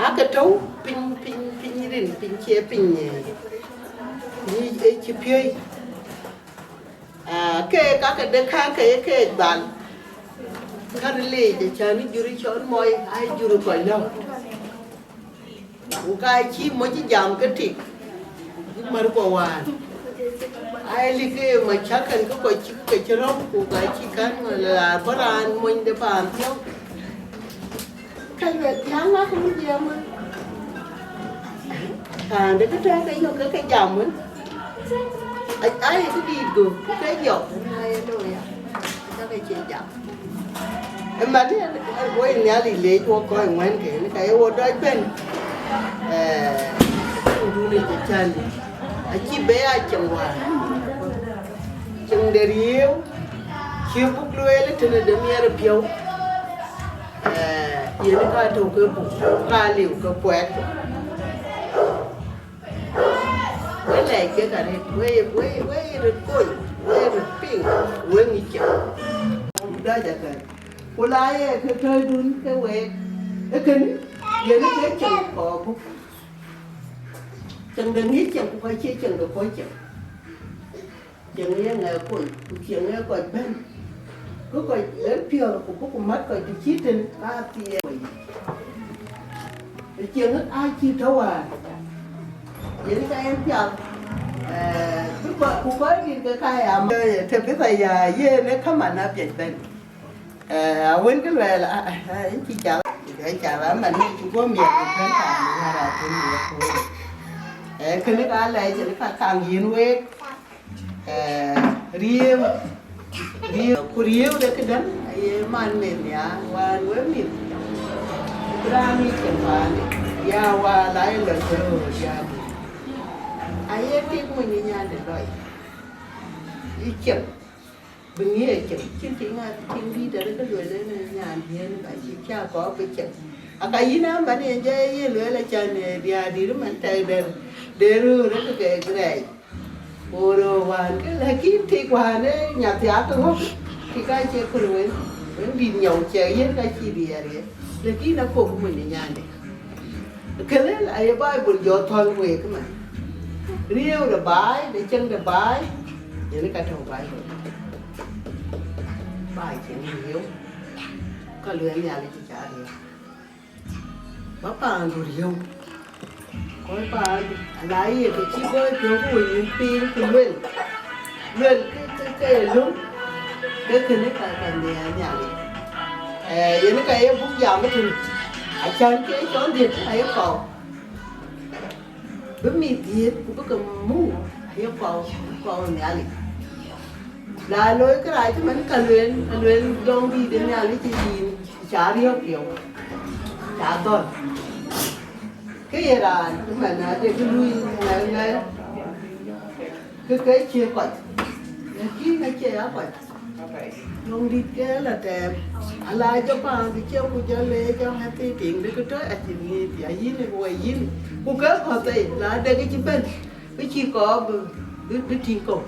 aake tɔ̈u piny, piny, piny rin, piny cie piny, eh, piny ë cï piööc. Ah, keek ka ke de ka ke ye keek dhal. Ka ril yic acän ë jur cɔl mɔi, aa jur kɔc lɔ̈k. Ku ka cï moc jam ke tik, bï mär kɔc wään. Aa lik ke macakal ke kɔc cï ke cï rɔ̈m, ku ka cï kän la bɔ̈ raan mony de paan thiɔ̈k. Ka luel thiaŋ ŋa ke wun jiɛɛm wën. Raan de kë tɛ̈ɛ̈k ke yök ke ke jam wën. Ai, ai, kë dïït go, ku ke jɔk, na ye looi ya. Ka ke cie jam. Ë man, ë, ë, woi Nhialic leec wok kɔc ŋuɛ̈n ke, në ka ye wo dɔc bɛ̈n. Eh, dun Cän acï bɛ ya cieŋ wäär, cieŋ de riëëu, cï buk lueel tënë de miɛt piɔ̈u. Yen ka tök ke buk, ka liu ke kuɛɛt. Wek lɛc kek arëët, wek, wek, wek röt kony, wek röt piŋ, wek ŋic cieŋ. Dac akɛn. Ku la ye ke tɔ̈ɔ̈cdun ke week, ee kënë, yen ke cieŋ kɔɔr buk. Cieŋ de ŋic cieŋ, ku ka cie cieŋ de kɔc cieŋ. Cieŋ ye ŋɛk kony, ku cieŋ ye kɔc bɛ̈n. Ku kɔc ɣer piɔ̈ɔ̈th, ku buk ku mat kɔc të cït tën, ka thiëëk wei. Ë cieŋ aa cï tɔ̈ wäär. Yen ka yen piath, eh, ku kɔc, ku kɔc dït ke ka ya ma-, eh, Tabitha ya yen ë kaman apiɛc bɛ̈n. Eh, awën kë luɛɛl, ah, ah, ah, yïn cï cal, cï cal aman, yïn cï guɔ miɛt në kën kaam, yïn ara tën ye kuur. Eh, kënë ka lɛc, kënë ka kaŋ yïn week, eh, riëëu, riëëu, ku riëëu de këdäŋ, aye man meth nhiaar, wään wek mïth, bï raan ŋic cieŋ paande, ya wään la ye lɔ tëë röör ya mïth. Aye tik mony ë nyande lɔc, yï cieŋ. Bï ŋiɛc cieŋ, cïn tiŋ a tiŋ dït arëk lueel en nyan diën ka cï cä kɔɔr bï cieŋ. Aka yïn a man en jɔ ye lueel acan, eh, diaar dït man tɛk dɛr, de röör rek ke gërɛɛc. Ku röör wään ke, lakin tik wään ë nya thiaak ke ŋɔ̈k, tik ka cie kul wen, wen dït nyɔu cɛ yen ka cï diɛɛr ye. Lakin akok mony ë nyande. Kënë aye Baibul jɔ thɔ̈l week man. Riëëu de baai, de cieŋ de baai, yen ka tɔ̈u Baibul. Baai cieŋ riëëu, ka lueel Nhialic cï ca riëëu. Ba paandu riëëu. Kɔc paandu, ala ye ke cï gɔ̈i piɔ̈u ku wëny piny ku luel. Luel ke, ke, ke ye löŋ, ke kënë ka, ka nhiaar Nhialic. Eh, yen ka ye buk jam ëtënë, acan ke cɔl dhiëth aye kɔɔu. Bï mïth dhiëth ku bï ke muk aye kɔɔu, kɔɔu Nhialic. Na looi kërac cï man ka lueel, ka lueel jɔŋdït de Nhialic cï yïn, ca riɔ̈k piɔ̈u, ca dhɔ̈l. Ke ye raan cï man ade kë lui ŋɛk ŋɛk, ke ke cie kɔc, lakin acie ya kɔc. Jɔŋdït ke la tɛɛm, ala jɔ paan bï ciɛm ku jɔ leec jɔ ŋɛk thii tiŋ de kë tɔ̈ acïn ŋic ya yïn ku wa yïn. Ku ke kɔ̈th ei, la dek cï bɛ̈n, bï cï kɔɔr bï, bï, bï tïŋ kɔ̈u.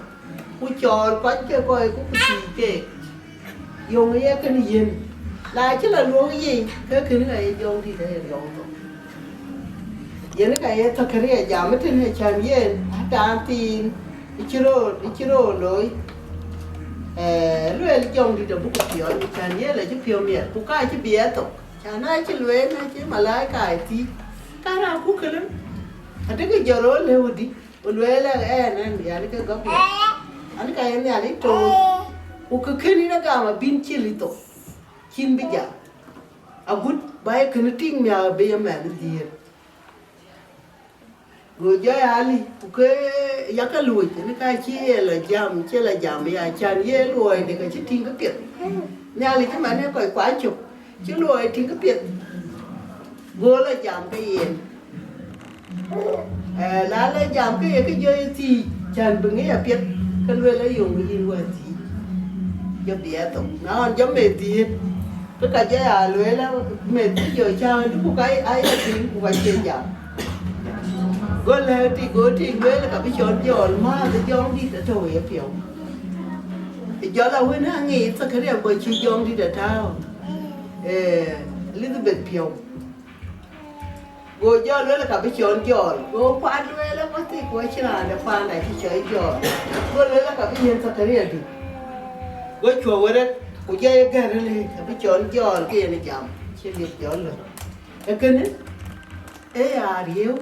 Ku cɔɔl kɔc ke kɔc ku ku tïïc keek. Yöŋ ye kënë yen, la cï la luɔ̈k yic, ke kënë ka ye jɔŋdït aye riɔ̈u thok. Yen ka ye Thakaria jam ëtënë, cän yen, atan thiin, ë cï röör, ë cï röör looi, eh, lueel jɔŋdït abuk piɔ̈ɔ̈c, cän yen la cï piɔ̈u miɛt, ku ka cï biɛɛr thok. Cän acï lueel, acï malaika ë thiëc, ka raan ku këlë, adï ke jɔ röör lëu dï? Ku lueel ë ɛn, ɛn Nhialic ke gɔ̈k, ɛn ka ye Nhialic toc, ku kë kën yïn agam abïn cil yï thok, cïn bï jam. Agut ba ye kënë tïŋ miäk abï ye mɛnh dhiëër. Go jɔ ya lic, ku ke yakë luɔ̈c, ɛn ka cï ye la jam, cï la jam ya can ye luɔi de ka cï tïŋ këpiɛth. Nhialic cï man ë kɔc kuany cök, cï luɔi tïŋ këpiɛth. Go la jam ke yen. Eh, la la jam ke ye kë jɔ ye thiic, cän bï ŋic apiɛth, ke lueel ayöŋ yïn wä thiic. Jɔ bï ya thok. Na ɣɔn jɔ meth dhiëëth, ke ka jɔ ya lueel a meth bï jɔ cä wën, ku ka aye piŋ, ku ka cie jam. Go lɛ̈k tik, go tik lueel ka bï cɔl jɔl määth ë jɔŋdït atɔ̈u ye piɔ̈u. Jɔl awën aŋic Thakaria go cï jɔŋdït atääu, eh, Elizabeth piɔ̈u. Go jɔ lueel ka bï cɔl jɔl, go kuat lueel ë wäthii, ku acïn raan de paanda cï cɔl jɔl. Go lueel ka bï yiën Thakaria dït. Go cuɔ wërët, ku jɔ ye gɛ̈r ëlë, ka bï cɔl jɔl ke yen jam, cï liep jɔl lɔ. Ee kënë, ee ya riëëu,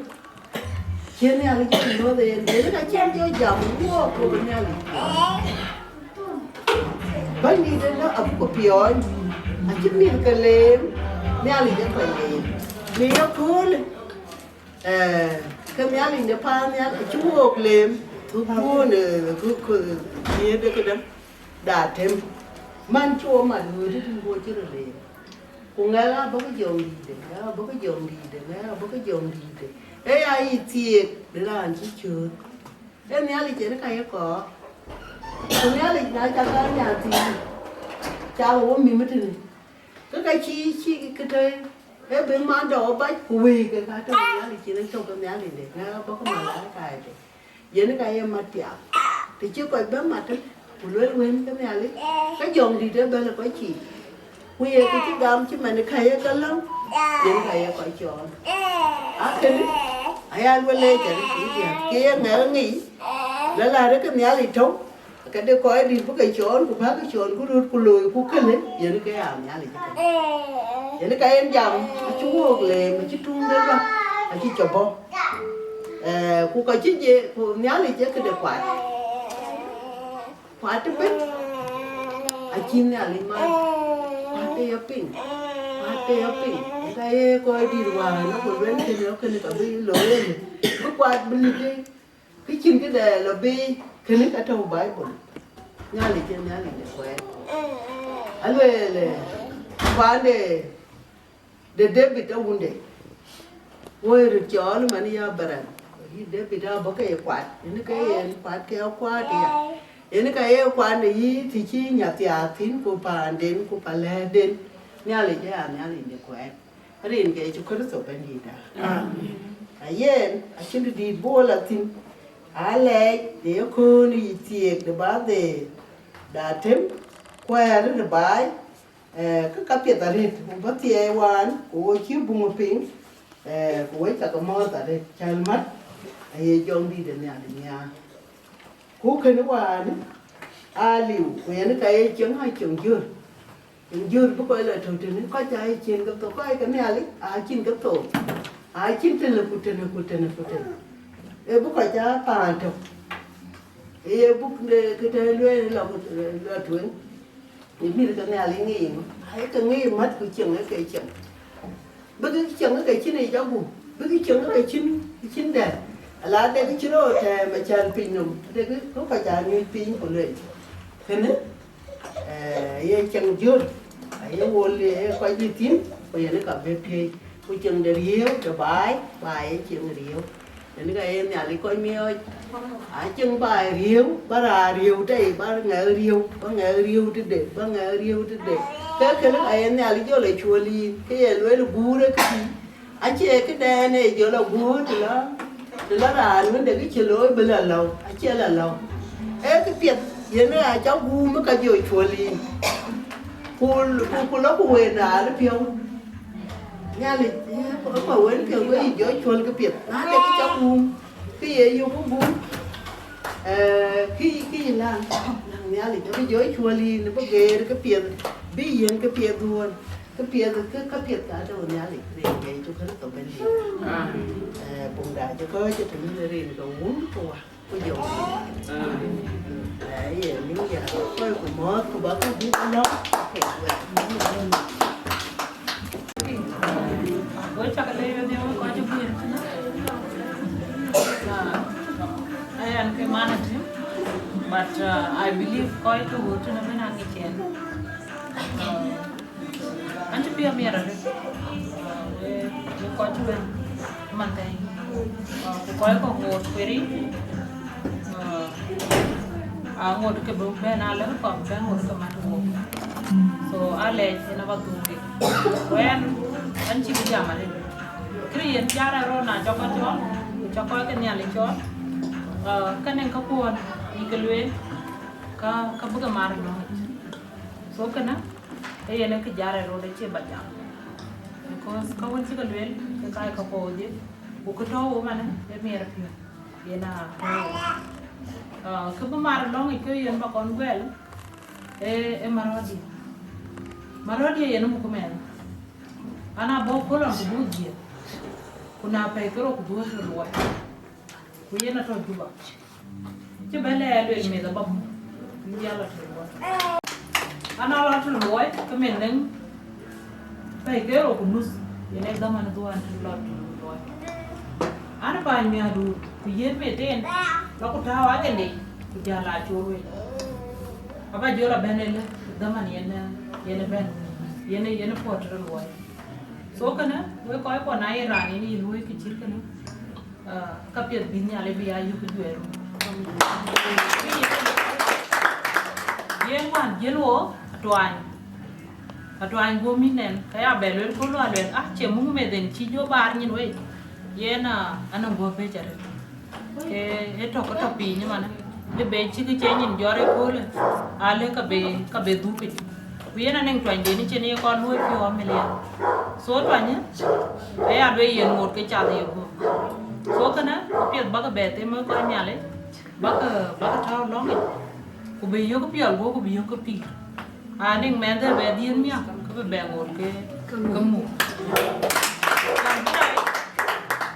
cïn Nhialic cï nyuɔ̈th en, yen ka cïn jɔ jam, wuɔɔk ku Nhialic. Bɛ̈nydït ëlä abuk piɔɔny, acï mïth ke leem, Nhialic ë kɔc leem. Në ye köölë, eh, ke Nhialic de paannhial acï wook leem, thuk duön, eh, ku, ku, nhiëër de këdäŋ, da tem. Man cï wo mat ɣööt ë tïŋ ku wo cï röt leem. Ku ŋɛk abɔ̈ ke jɔŋdïïtde, ŋɛk abɔ̈ ke jɔŋdïïtde, ŋɛk abɔ̈ ke jɔŋdïïtde. Ee ya yï thiëëk në raan cï cööt. Ee Nhialic yen ka ye kɔɔr. Ku Nhialic na ca ka nya thiëëk, ca wo mïm tënë. Ke ka cï cï këtëi, ee bï man dɔ̈ bac ku wëi ke ka tɔ̈ Nhialic yen tök ke Nhialic de, na bɔ̈ ke malaika de. Yen ka ye mat piath. Të cï kɔc bɛ̈n mat tënë, ku luel wën ke Nhialic, ke jɔŋdït ë bɛ̈n ë kɔc cïï. Ku ye kë cï gam cï man ka ye ke läŋ, yen ka ye kɔc cɔɔl. A kënë, aya luel ë cä rït diäk, ke ye ŋɛk ŋic, la la rëk Nhialic tɔ̈u, ke de kɔc dït bï ke cɔɔl, ku bäk ke cɔɔl, ku röt, ku looi, ku kënë, yen ke ya Nhialic ëtök. Yen ka yen jam, acï wook leem, acï tuŋ de bä, acï cɔp bɔ̈. Eh, ku ka cï je, ku Nhialic ë këde kuat. Kuat ëbën, acï Nhialic man, kuat ë ya piŋ, kuat ë ya piŋ. Ka ye kɔc dït wäär, na ku luel kënë, kënë ka bï looi ënë. Bï kuat bï lïk, kë cïn këde lɔ bei, kënë ka tɔ̈u Baibul. Nhialic ë Nhialic de kuɛɛt. Alueel, eh, kuande de David awunde. Woi röt cɔɔl man ya Abaram. Yï David abɔ̈ ke ye kuat. Yen ke yen kuat ke akuat ya. Yen ka ye kuat në yï të cï nya thiaak thïn ku paanden ku palɛ̈ɛ̈den. Nhialic ë ya Nhialic de kuɛɛt. Rin ke Yecu Kërtho Bɛ̈nydïïtda. Amen. Ayen, acïn të dït bï wo la thïn. Alɛɛc de yeköön yï thiëëk de birthday da tem, kuɛɛr de baai, eh, ke ka piɛth arëët, ku bä thiɛɛi wään, ku wo cï buŋ piŋ, eh, ku wec ka ke mɔ̈ɔ̈th arëët, cän mat, aye jɔŋdït de Nhialic nhiaar. Ku kënë wään, aa liu, ku yen ka ye cieŋ, aa cieŋ jör. Yen jör bï kɔc la tɔ̈u tënë, kɔc aa ye cieŋ ke thok, kɔc ke Nhialic, aa cin ke thok. Aa cin tënë ku tënë ku tënë ku tënë. Ee bï kɔc aa paan tök. Ee ye buk de këtɛ lueel la ku, la tueŋ. Ë mïth ke Nhialic ŋic ŋö? Ayï ke ŋic mat ku cieŋ ë ke cieŋ. Bï ke cieŋ ë ke cïn yic agum, bï ke cieŋ ë ke cïn, cïn dɛ̈t. Ala dek cï rɔt tɛɛm ë cän piny nɔm, dek ke kɔc aa nyuc piny ku luel. Kënë, eh, ye cieŋ jör, aye wol ye kɔc dït thïn, ku yen ë ka bï piëëc. Ku cieŋ de riëëu de baai, baai ye cieŋ riëëu. Yen ka ye Nhialic kɔc miɔɔc. Acieŋ ba riëëu, ba raan riëëu tei, ba ŋɛk riëëu, ba ŋɛk riëëu tëde, ba ŋɛk riëëu tëde. Ke kënë ka ye Nhialic jɔl ë cuɔl yïn, ke ye lueel guur ë këdï. Acie këdɛn ee jɔl aguur të lɔ, të lɔ raan wën de kë cï looi bï lɔ lɔ̈u, acie lɔ lɔ̈u. Ee këpiɛth, yen ë acä guum ë ka jɔ cuɔl yïn. Ku, ku, ku lɔ ku wëën raan ë piɔ̈u. Nhialic, ë, ë, ë, wën piɛth wek yï jɔ cuɔl këpiɛth. Na de kë cä guum, kë ye yök guum, eh, kë, kë yï laŋ, laŋ Nhialic, abï jɔ cuɔl yïn, bï geer këpiɛth, bï yiën këpiɛth dhuɔ̈n, këpiɛth, kë, këpiɛth ka dɔ̈u Nhialic, rin ke Yecu Kërtho Bɛ̈nydït. Amen. Eh, buŋda cï kɔc cï tënë rin ke wun ke wa. Ku jɔ. Ee, ye, ni ya, kɔc ku mɔ̈ɔ̈th ku bä ku bï ku lɔ. Wek cak le yodhi wek kɔc ë guiir. Ah, ayan ke man atim, but, uh, I believe kɔc ke wut tënë bï na ŋic yen. Uh, An cï piɔ̈u miɛt arëët, ah, wek, wek kɔc cï bɛ̈n ëmën thɛɛi, ah, ku kɔc kɔ̈k ŋoot kueer yic, ah, aŋoot ke bï bɛ̈n alɛ̈k kɔ̈k bɛ̈n ŋoot ke mat wook. So, alɛɛc yen aba dhuk dik. Ku ɛn, an cï bï jam arëët. Kërë yen jar ë rɔt na cɔk kɔc cɔɔl, ku cɔk kɔc ke Nhialic cɔɔl, ah, kënë kakuɔn yï ke lueel, ka, ka bï ke mar ë nɔ̈k yic. So, kënë, ee yen ë kë jar ë rɔt acie ba jam. Because ka wën cï ke lueel, ke ka ye ka kɔɔr dhiëth, ku kë tɔ̈u ëmënë, ee miɛt piɔ̈n, yen a, ah, kë bï mar lɔ̈ŋ yic ke yen ba kɔn guɛl, ee, ee Marɔ̈ɔ̈diɛ̈. Marɔ̈ɔ̈diɛ̈ yen muk mɛnh. An, abɔ̈ köl ɣɔn ku dhuk dhiëth, ku na pɛ̈i ke rou ku dhuk luɔi. Ku yen atɔ̈ Juba. Cï bɛ̈n lɛɛr lueel meth abä muk, bï ya lɔ tëë luɔi. An, a lɔ tëë luɔi, ke meth nɛ̈ŋ pɛ̈i ke rou ku nuth, yen ee dhaman dhuɔ̈n tëë lɔ tëë luɔi. An, bäny miäkduur, ku yiën meth en, lɔ ku tääu agende, ku jäl aa col wei. Aba jɔl a bɛ̈n ëlë, dhaman yen, yen bɛ̈n, yen, yen puɔ̈t tëë luɔi. So kënë, wek kɔc kuɔ na ye raan yen yï luɔi kë cït kënë, Ah, ka piɛth bï Nhialic bï ya yök juɛɛr. Yen wään jiël wo atuany, atuany guöm yïn nɛn, ka ya bɛ luel kööl lual luel, ah, cie muk meth en cï jɔ baar nyin wei. Yen, ah, anɔŋ guöp bec arëët. Ke ë tɔ̈ ke tɔ̈ piny ëmënë, bï bec cï kë cie nyin jɔt ëköölë, alë ka be, ka be dhuk piny. Ku yen anɛŋ tuanyden cïn ye kɔn luöi piɔ̈u amilian. So tuany ë, aya lueel yen ŋot ke cath ye guöp. So kënë apiɛth bäkë bɛ them ë kɔc Nhialic, bäkë, bäkë tääu lɔ̈ŋ yic, ku bï yök piɔl guöp, ku bï yök ke pïïr. Anɛŋ mɛnhde bɛ dhiëëth miäk, ke bï bɛ ŋot ke, ke muk.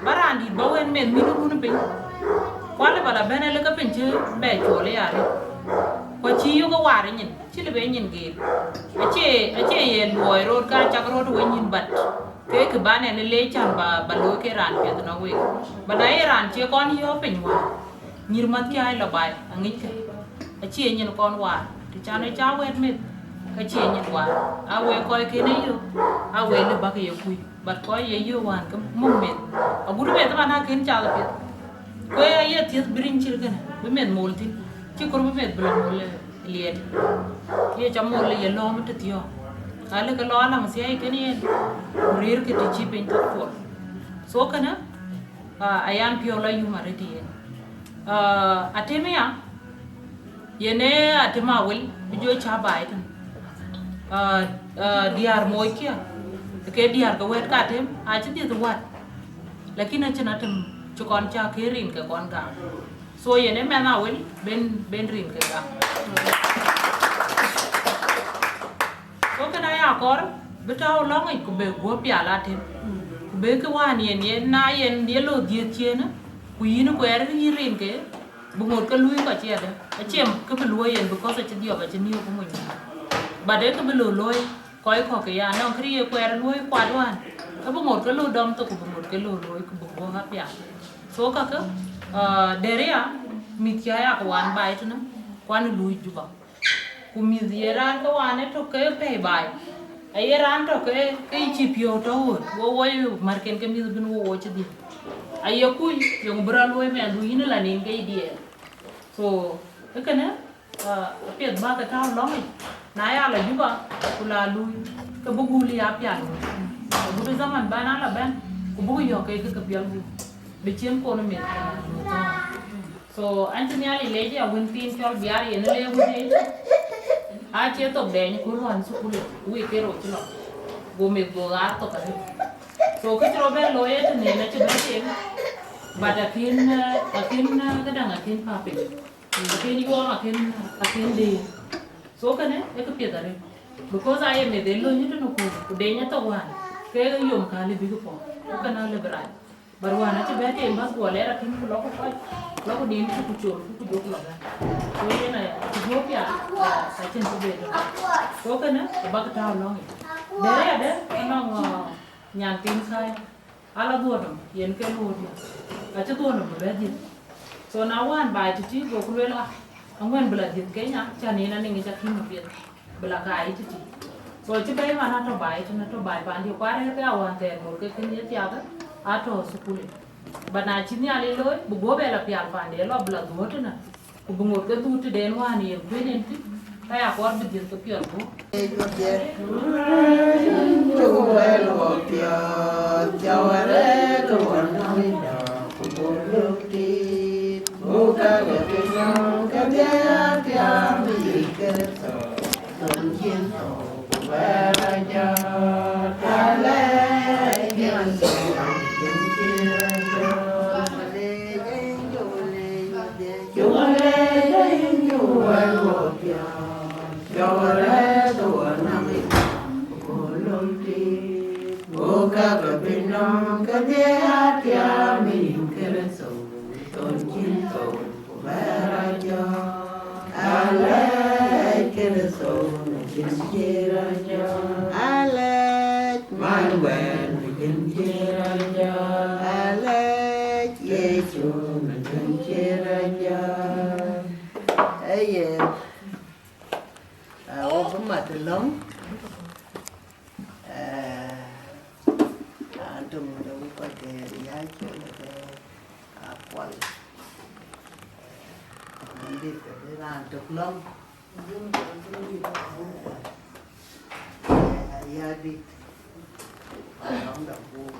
Ba raan dït ba wën meth mïn run piny. Kualë ba la bɛ̈n ëlë ke piny cï bɛ cuɔl ë arëët. Ku acï yök ë waar nyin, cï lë bɛ nyin geel. Acie, acie ye luɔi rot ka cak rot we nyin, but ke kë ban ɛn ë leec can ba, ba looi ke raan piɛth nɔŋ week. But na ye raan cie kɔn yɔ̈ɔ̈k piny wään, nyïïr mäthkiɛ̈ aa lɔ baai, aŋickë. Acie nyin kɔn waar, të can ë ca wɛ̈ɛ̈t meth, ka cie nyin waar. A wek kɔc kën ë yök, a wek lë bäkë ye kuc. But kɔc ye yök wään ke muk meth, agut meth man akën cath apiɛth. Ku ë aye thiëth bï riny cït kënë, bï meth mol thïn. Cï kɔɔr bï meth bï lɔ mol ë liɛɛt. Ye ca mol ë ye lɔ̈ɔ̈m tëthiɔ̈k. Alë ke lɔ alaŋ thiäi kën yen, ku rëërkë të cï piny thok cuɔl. So kënë, ah, ayan piɔ̈u la yum arëët yen. Ah, atem ya, yen ee atem awël, bï jɔ cä baai tën. Ah, ah, diäär moc kiä, ke diäär ke wɛ̈ɛ̈t ka atem, acï dhiëth wät. Lakin acïn atem cï kɔn cä ke rin ke kɔn gam. So yen ee mɛnh awël, ben, ben rin ke gam. So kënë aya kɔɔr bï tääu lɔ̈ŋ yic, ku bï guöp pial atem. Ku bï kë wään yen, yen na yen ye lɔ dhiëth ciënë, ku yïn kuɛɛr yïn rin ke, bï ŋot ke luui kɔc ciɛɛdë. Acie kë bï luöi yen, because acï dhiɔp, acï niöök ë mony. But ee kë bï lɔ looi kɔc kɔ̈k ë ya, nɔŋ kërë ye kuɛɛr luöi kuat wään, ke bï ŋot ke lɔ dɔm thok, ku bï ŋot ke lɔ looi, ku bï guöp apial. So kakë, ah, dɛ̈t aya, mïthkiɛ̈ aya ke wan baai tënë, kuan ë luui Juba. Ku mïth ye raan ke wään ë tök ke pɛ̈i baai, aye raan tök ke, ke yï cï piɔ̈u tɔ̈ ɣööt, wo, wo ye märken ke mïth bïn wo, wo cï dhiëth. Aye kuc, yöŋ bï rɔt luöi mɛnhdu yïn ë la nin ke yï diɛɛr. So, ë kënë, ah, apiɛth bäkë tääu lɔ̈ŋ yic, na ya la Juba, ku la luui, ke bï gul ya pial. Agut zaman ban a la bɛ̈n, ku buk yɔ̈k ke ke piɔl gup, bï cïn kon ë meth, ah, luöi thɔ̈ɔ̈ŋ. So, an cï Nhialic leec ya wën thiin cɔl Biar yen le wën ëë. Acie thok dɛny ku luɔn thukul, wik ke rot cï lɔ. Go meth go ɣaar thok arëët. So, kë cï rot bɛ looi ë tëneen acï bɛ tem. But akën, eh, akën, eh, këdäŋ akën public. Akën yuɔɔm, akën, akën deer. So, kënë ë kë piɛth arëët. Because aye meth ë lööny tënë ku, ku deny ë thok wään. Ke yom ka lë bïk pɔ̈k. Ku kënë alë bï rac. But wään acï bɛ tem bäth guɔ lɛɛr akïn ku lɔ ku kɔc, lɔ ku nin ku, ku col ku, ku jök lɔ bɛ̈n. So yen a, ku jök ya, a, acïn ku bɛ döŋ. So kënë, ku bäk tääu lɔ̈ŋ yic. Dɛ̈t aya dɛ̈, anɔŋ, ah, nyan thiin Kai, ala dhuɔ̈n nɔm, yen ke luöödï. Acï dhuɔ̈n nɔm bï bɛ dhiëth. So na wään baai tïtï, go ku lueel, ah, aŋuɛ̈n bï la dhiëth Kenya, cän yen anïŋ yic akïn apiɛth. Bï la kaai tïtï. So cï bɛ̈i man atɔ̈ baai tën, atɔ̈ baai paandiɛ̈, ku arëër ke awään thɛɛr ŋot ke kën ye thiaak, atɔ̈ thukul yic. But na cï Nhialic looi, bï guöp ë la pial paande, lɔ bï la dhuöt tënë, ku bï ŋot ke dhuut tëden wään yen kuën en thïn, ka ya kɔɔr bï dhiëth ke piɔl guöp. Alɛc Kërtho në jën cï rɔt jɔ. Alɛc Manuel në jën cï rɔt jɔ. Alɛc Yecu në jën cï rɔt jɔ. Ëye, a, wo bï mat lɔ̈ŋ. Ë, raan töŋ de wek kɔc ke ya col ke Kual. Mandït abï raan tök lɔ̈ŋ. Ayadït, lɔ̈ŋda guur.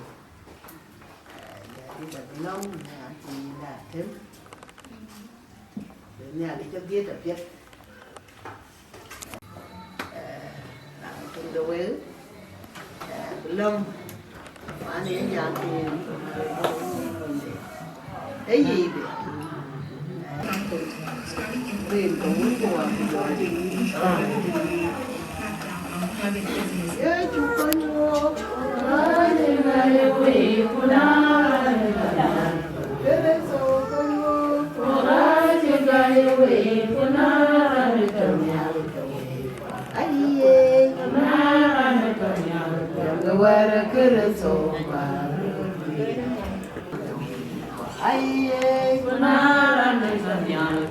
Ayadït abï lɔ̈ŋ në athïn da tem. Bï Nhialic adhiëth apiɛth. Raan tök de wek, bï lɔ̈ŋ. Man ë nyan thiin, ë yic de. Rin ke wun ku wä ku jɔl. Yecu kony wok, Kërtho kony wok. Aye, piɛŋkë wɛ̈t Kërtho. Aye,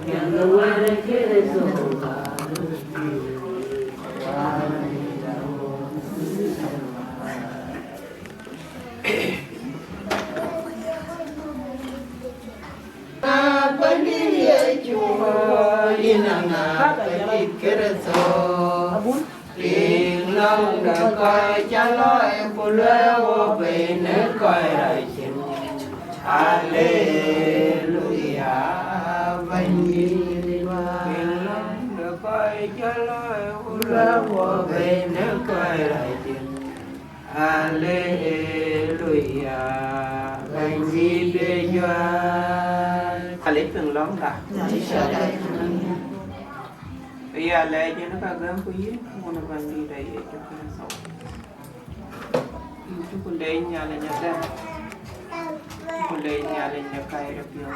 piɛŋkë wɛ̈t Kërtho. Bɛ̈nydït Yecu, yïn aŋa Bɛ̈nydït Kërtho. Piŋ lɔ̈ŋ de kɔc ca lɔc, ku luɛɛk wok bei në kɔc rac cin. Aleluya, Bɛ̈nydït Juäc. Piŋ lɔ̈ŋ de kɔc ca lɔc, ku luɛɛk wok bei në kɔc rac cin. Aleluya, Bɛ̈nydït Juäc. Alec piŋ lɔ̈ŋda. Ya lɛc yen ka gäm ku yïn, wun Bɛ̈nydït Yecu Kërtho. Yïn cuk leec Nhialic adɛ̈. Cuk leec Nhialic de kɔc rɔt piɔ̈u.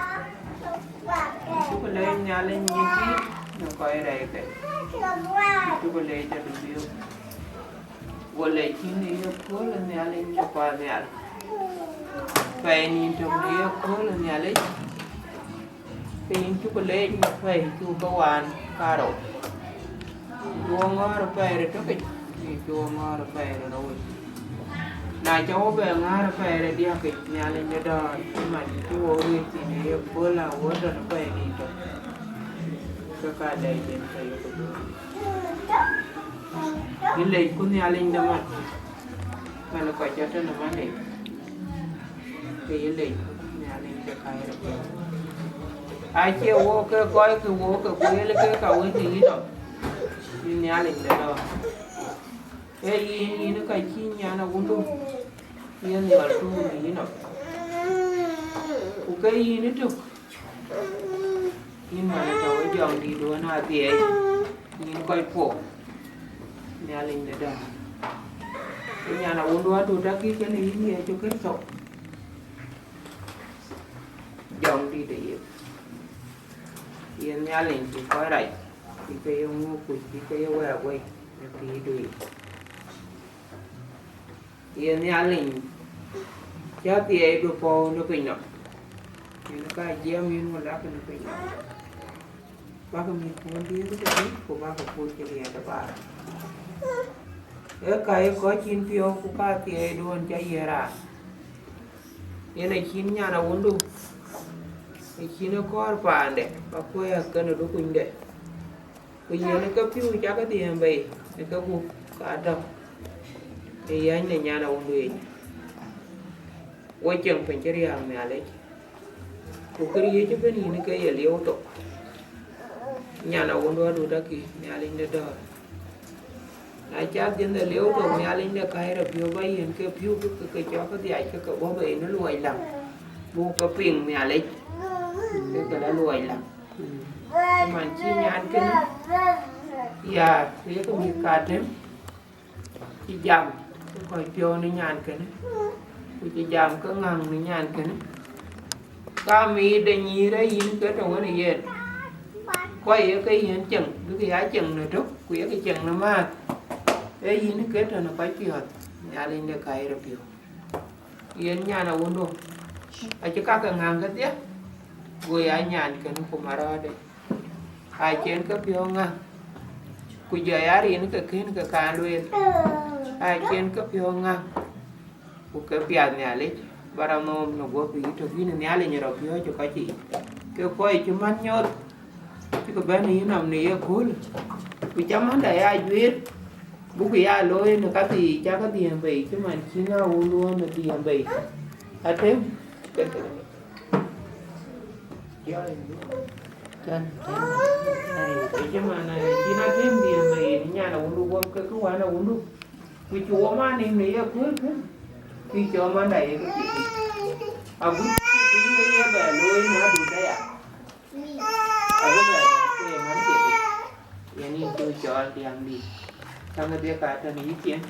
Cuk leec Nhialic nyin tït në kɔc rɛɛc ke. Cuk leec de rɔt piɔ̈u. Go lɛc yïn ë yekööl ë Nhialic de kɔc nhial. Pɛɛi nïn tök në yekööl ë Nhialic, ke yïn cuk leec në pɛɛi cuk ke waan karou. Cuk ŋɔ̈ɔ̈r pɛɛi rɔt tök yic, yïn cuk ŋɔ̈ɔ̈r pɛɛi rɔt rou yic. Na ca wo bɛ ŋäär pɛɛi rɔt diäk yic, Nhialic de dɔ̈ɔ̈r, cï man cï wo ɣet thïn ë yekööl, a wo tɔ̈ në pɛɛi nïn tök, ke ka lɛc yen ke yok duɔ̈ɔ̈r. Yïn lecku Nhialic de man, man kɔc jɔt tënë man yic, ke yïn lecku Nhialic de kɔc rɔt piɔ̈u. Acie wok ke gɔ̈i, ke wok ke kueel ke ka wën ë yïnɔm, yïn Nhialic de dɔ̈ɔ̈r. Ee yïn, yïn ka cï nyan awundu, yïn nhiɔl tuur ë yïnɔm. Ku ke yïn ëtök, yïn man ë tɔ̈u ë jɔŋdït wën athiɛɛi, yïn kɔc puɔ̈u, Nhialic de dɔ̈ɔ̈r. Ku nyan awundu atut akï kënë yïn Yecu Kërtho, jɔŋdït ë yeth. Yen Nhialic cï kɔc rac, cï ke ye ŋuk kuc, cï ke ye wɛɛk wei në pïïrdu yic. Yen Nhialic cä thiɛɛidu pɔ̈u në piny nɔm, yen ka jiɛɛm yïn ku lak në piny nɔm, bäkï mïthkuɔn dhiëëth tëthic, ku bäkï kuöc cï riɛɛt ë baar. Ee ka ye kɔc cïn piɔ̈u, ku ka thiɛɛiduön cä yiëë raan. Yen acïn nyan awundu, acïn ë kɔɔr paande, ba kuɛɛk kenë dukunyde. Ku yen ke pïu cakë dhiëëm bei në kegup, ka tɔ̈ ë yäny në nyan awundu yic. Wo cieŋ piny cï riääk Nhialic, ku këriëëc ëbën yïn ke ye lieu thok. Nyan awundu adut akï, Nhialic de dɔ̈ɔ̈r. Na cath jënh de lieu thok, Nhialic de kɔc rɔt piɔ̈u, ba yen ke pïu ke ke cɔk ke dhiac ke ke bɔ̈ bei në luɔi läŋ, buk ke piŋ Nhialic, ke ke la luɔi läŋ. Man cï nyan kënë, ya, ku yekë mïth ka tem, cï jam ke kɔc piɔ̈u në nyan kënë, ku cï jam ke ŋäŋ në nyan kënë. Ka miit de nyïïr ee yïn ke tɔ̈ wën ë yen, kɔc ye ke yen cieŋ, bïkï ya cieŋ në tök, ku yekï cieŋ në määth, ee yïn ke tɔ̈ në kɔc piɔ̈ɔ̈th, Nhialic de kɔc rɔt piɔ̈u. Yen nyan awundu, acï kakë ŋäŋ kedhie, go ya nyan kënë ku marɔ̈ɔ̈de. Acïn ke piɔ̈u ŋäŋ, ku jɔ ya rin ke kën ke kan lueel. Acïn ke piɔ̈u ŋäŋ, ku ke piath Nhialic, Para nhom në guɔ̈p yï tök yïn Nhialic rɔt piɔ̈ɔ̈c ë kɔc yiic. Ke kɔc cï man nyɔɔth cï ke bɛ̈n yïnɔm në ye kööl. Ku cï manda ya juëër, buk ya looi në ka thii cak dhiëëm bei cï man cï ŋa wun luɔ̈ɔ̈n ë dhiëëm bei. Atem. Cï man cïn atem dhiëëm bei nyan awundu guɔ̈p ke kë wän awundu. Ku cï wo man nim në ye kööl kën, kë cɔl manda ye kë thiek. Agut cï piny ke ye bɛ looi na dut aya. Ago bɛ ke ye man thiek. Yen yïn cï cɔɔl diäŋdï. Täŋ dhie ka tën yï cieŋ,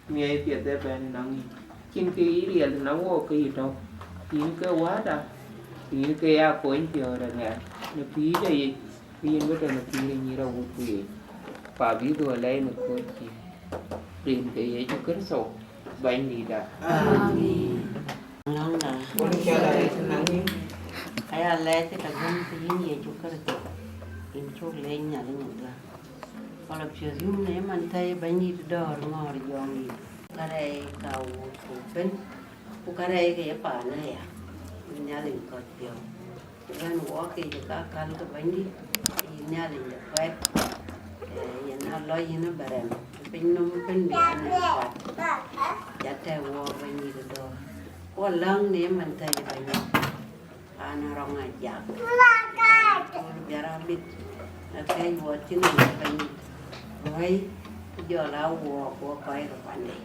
miɔi piɛth ë bɛ̈n ënɔŋ yïn. Cïn kë yï riɛl ënɔŋ wok ke yï tɔ̈u. Yïn ke wäda, yïn ke ya kony piɔ̈ɔ̈r ë ŋɛk. Në pïïr ayic, ku yïn bï tɔ̈ në pïïr ë nyïïr awut ku yic. Ku abï dhuɔ̈k lɛc në kööl cï. Rin ke Yecu Kërtho, Bɛ̈nydïïtda. Amen. Lɔ̈ŋda. Wun cɔl arɛɛc ënɔŋ yïn. Aya lɛɛc ë ka gäm ke yïn Yecu Kërtho, yïn cuk leec Nhialic Wun Dhuëëŋ. Ku ala piɔ̈th yum në man thɛɛi Bɛ̈nydït dɔ̈ɔ̈r ŋɔ̈ɔ̈r jɔŋ yïn. Kärɛc ka wut ku bɛ̈n, ku kärɛc ke ye paan aya, Nhialic kɔc piɔ̈u. Bɛ̈n wok yiic ka kal ke Bɛ̈nydït, yïn Nhialic de kuɛt, eh, yen a lɔ yïn ë bɛ rɛm, piny nɔm ëbën bï yen ë kuat. Ja tɛ̈k wok Bɛ̈nydït ë dɔ̈ɔ̈r. Wok läŋ në man thɛɛi Bɛ̈nydït, an, Arɔŋ Ajak. Kööl biar amit, akɛ̈c wok thïn ë Bɛ̈nydït. Ruäi, ku jɔl a wok, wok kɔc ke kuande.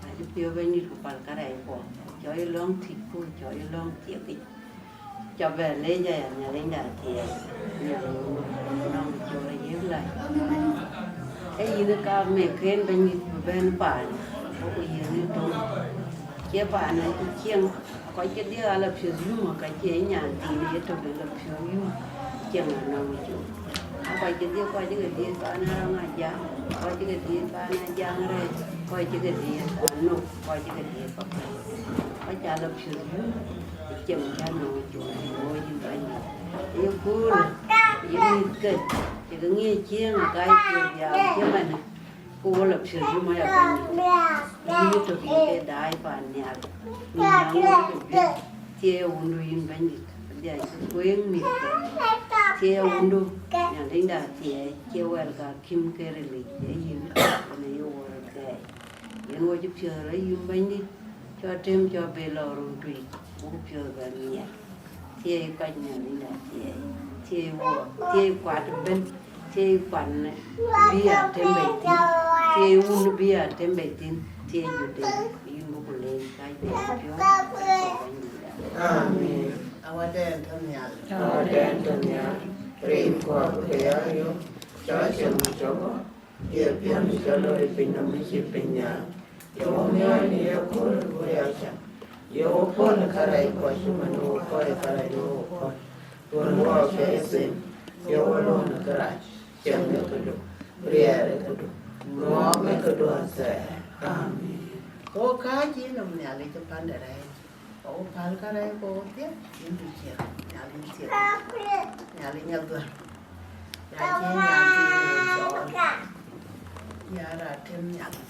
Acï piɔ̈u Bɛ̈nydït ku päl kärɛc kuɔ, cɔk yï lɔ̈ŋ tïtku, cɔk yï lɔ̈ŋ thiekic. Cɔk bɛ leec aya Nhialicda thiɛɛi, Nhialic wun nɔŋ col ayiëk lac. Ee yïn ka mɛk ken Bɛ̈nydït bï bɛ̈n paan, ku yïn ë tök. Cie paan acï cieŋ, kɔc kedhie ala piɔ̈th yum, ka cie nyan thiin ye tök ala piɔ̈th yum, cieŋ anɔŋ col. Kɔc kedhie, kɔc kedhie paan Arɔŋ Ajak, kɔc kedhie paan Ajaŋ Rɛɛc, kɔc kedhie Anok, kɔc kedhie Papai. Kɔc ala piɔ̈th yum, cieŋ cä nɔŋ col, wo yïn Bɛ̈nydït. Ye kööl, ye mïthke, cï ke ŋiɛc cieŋ ë kac piɔ̈th ya cï manë. Ku wo la piɔ̈th yum aya Bɛ̈nydït. Yïn ë tök yïn ke daai paan nhial. Yïn na ŋoot ke juëc, thiëëi awundu yïn Bɛ̈nydït. Adhia cï kueŋ mïthke. Thiëëi awundu, Nhialicda thiëëi, cie wɛl ka kïm ke rilic, ee yïn kënë ye wo röt kɛɛc. Yen wo cï piɔ̈th rɔt yum Bɛ̈nydït, cɔ tem cɔ bë lɔ run tui, buk piɔ̈th bɛ miɛt. Thiëëi kɔc Nhialicda thiëëi, thiëëi wo, thiëëi kuat ëbën, thiëëi kuat në bï ya tem bei thïn, thiëëi wun bï ya tem bei thïn, thiëëi jur de yïn buk leec kɔc bï ya piɔ̈u, Bɛ̈nydïtda. Amen. Awadɛn tɔ nhial. Awadɛn tɔ nhial. Rin kuɔ bï ke ya riɔ̈ɔ̈k, cɔ cieŋ cɔkɔ. Ye piɔ̈n cä loi piny nɔm cï piny nhial, ye wo miɔɔc në ye kööl ku ya cam, ye wo pɔ̈l ë kärɛc kuɔ cï man wo kɔc ë kärɛc wo pɔ̈l. Wën wɔ ke thïn, ye wo lon ë kërac, cieŋ ë këdu, riɛɛr ë këdu, ŋɔɔm ë këdu athɛɛr. Amen. Wo kääc yïn nɔm Nhialic ë pande rɛɛc. Ku wo päl kärɛc ku wo thiëk, yïn bï ciëk, Nhialic thiëk. Nhialic Adhuëŋ. Ya cie nyan thiin cɔɔl. Ya raan tem Nhialic.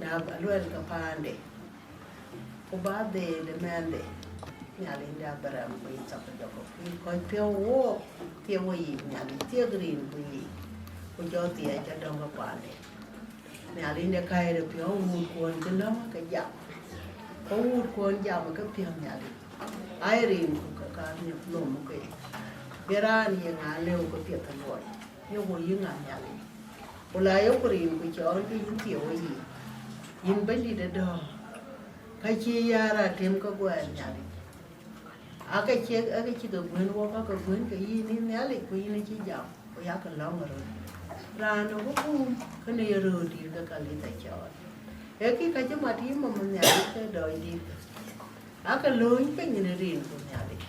Na ba luɛl ke paande, ku ba dhil ë mɛnhde, Nhialicda bï rɛm ku yï thok jɔkï. Ku yï kɔc piɔ̈u wook, thiëk wo yiic Nhialic, thiëk rinku yiic, ku jɔ thiëëc adɔ̈ŋ ke paande. Nhialic de kɛ̈ɛ̈r ë piɔ̈u, wuutkuɔn cï lɔ̈ŋ ke jam. Ke wuutkuɔn jam ke piɔ̈u Nhialic. Aa ye rinku ke ka nhom ke. Bï raan ye ŋa lëu ke piɛth ë luɔi, yeku yï ŋa Nhialic? Ku la yeku rinku cɔɔl ke yïn thiëëu ë yic, yïn Bɛ̈nydït ë dɔ̈ɔ̈r, ka cï ya raan tem ke guɛɛr Nhialic. Ake cïk, ake cïk ke guën wok, ake guën ke yïn, yïn Nhialic, ku yïn acï jam, ku yak lɔ̈ŋ ë röt. Raan ë guum kënë ye röördït ke ka lith acɔɔl. Ee kï ka cï mat yï mom Nhialic ke dɔɔcdït. Ake lööny piny në rin ku Nhialic.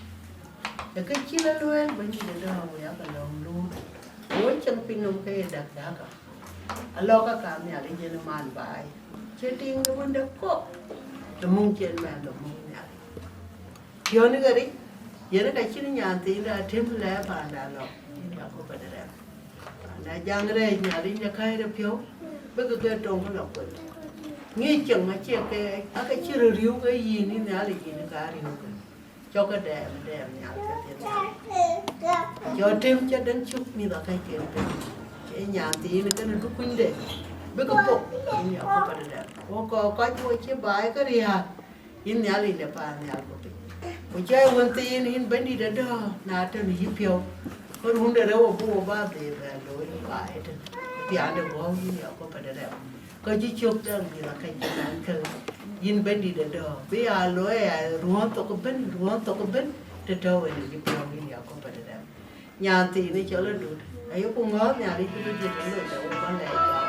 Ee kë cï la lueel Bɛ̈nydït ë dɔ̈ɔ̈r, ku yak lɔ̈ŋ luut. Wo cieŋ piny nɔm ke ye dakdaka. Alɔ̈k ka ka Nhialic yen man baai. Cï tiiŋ de wënde kɔ̈k, të muŋ cïn mɛn de muŋ Nhialic. Piɔ̈n ë ɣeric, yen ka cïn nyan thiin de atem lɛ̈ɛ̈r panda lɔ, yïn Jakop bɛ̈n rɛm. Panda Jaŋ Rɛɛc Nhialic de kɛ̈ɛ̈r ë piɔ̈u, bï ke ke toŋ ke lɔ kuel. Ku Ŋic ceŋ acie ke, ake cï röt riëëu ke yïn, yïn Nhialic, yïn ka riëëu ke. Cɔk ke dɛɛm, dɛɛm Nhialic ke dhiëth. Cɔk tëm cä den cuk mïth akäc ken piny. Cie nyan thiin kënë du kunyde, bï ke pok, yïn ya kɔpɛdï dɛɛm. Wo kɔc, kɔc wo cï baai ke riääk, yïn Nhialic de paan nhial ku piny. Ku cɔk wën thiin, yïn Bɛ̈nydït adɔ̈ɔ̈r, na tën yï piɔ̈u, ke run de rëu abï wo ba dhil bɛ looi baai tën. Piaande guɔ̈u, yïn ya kɔpɛdï dɛɛm. Ke cï cök dɛŋ mïth akäc cï nɛn kë, yïn Bɛ̈nydït adɔ̈ɔ̈r, bï ya looi aya ruɔ̈ɔ̈n thok ëbën, ruɔ̈ɔ̈n thok ëbën, të tɔ̈u en yï piɔ̈u, yïn ya kɔpɛdï dɛɛm. Nyan thiin ë cɔl Adut, ayeku ŋɔ̈ɔ̈th Nhialic bï bï dhiëth ë loi dɛ̈ wo bä lɛɛc gam.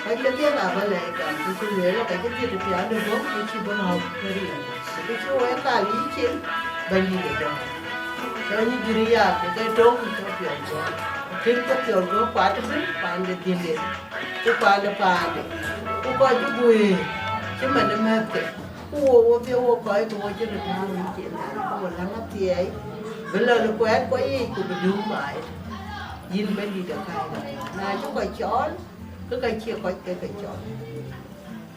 Ka cï dhiëth abä lɛɛc gam, ku cï lueel ka cï dhiëth ë piaande guɔ̈u, ku cï bï ŋɔ̈ɔ̈th ë riɛl. Ku cï wek kal yï cin, Bɛ̈nydït adɔ̈ɔ̈r. Cɔl yï jur yak, ke ke tök, ku cɔl piɔl guɔ̈u. Ku kën ke piɔl guɔ̈u kuat ëbën, paande dhiënde, ku paande paande, ku kɔc cï guëër, cï man ë mɛ̈thke. Ku wo, wo bï wo kɔc ke wo cï röt tääu yï cin, ku wo läŋ athiɛɛi, bï lɔ në kuɛɛt kuɔ yiic, ku bï dum baai. Yïn Bɛ̈nydït ë kääc, na cï kɔc cɔɔl, ke ka cie kɔc ke ke cɔɔl.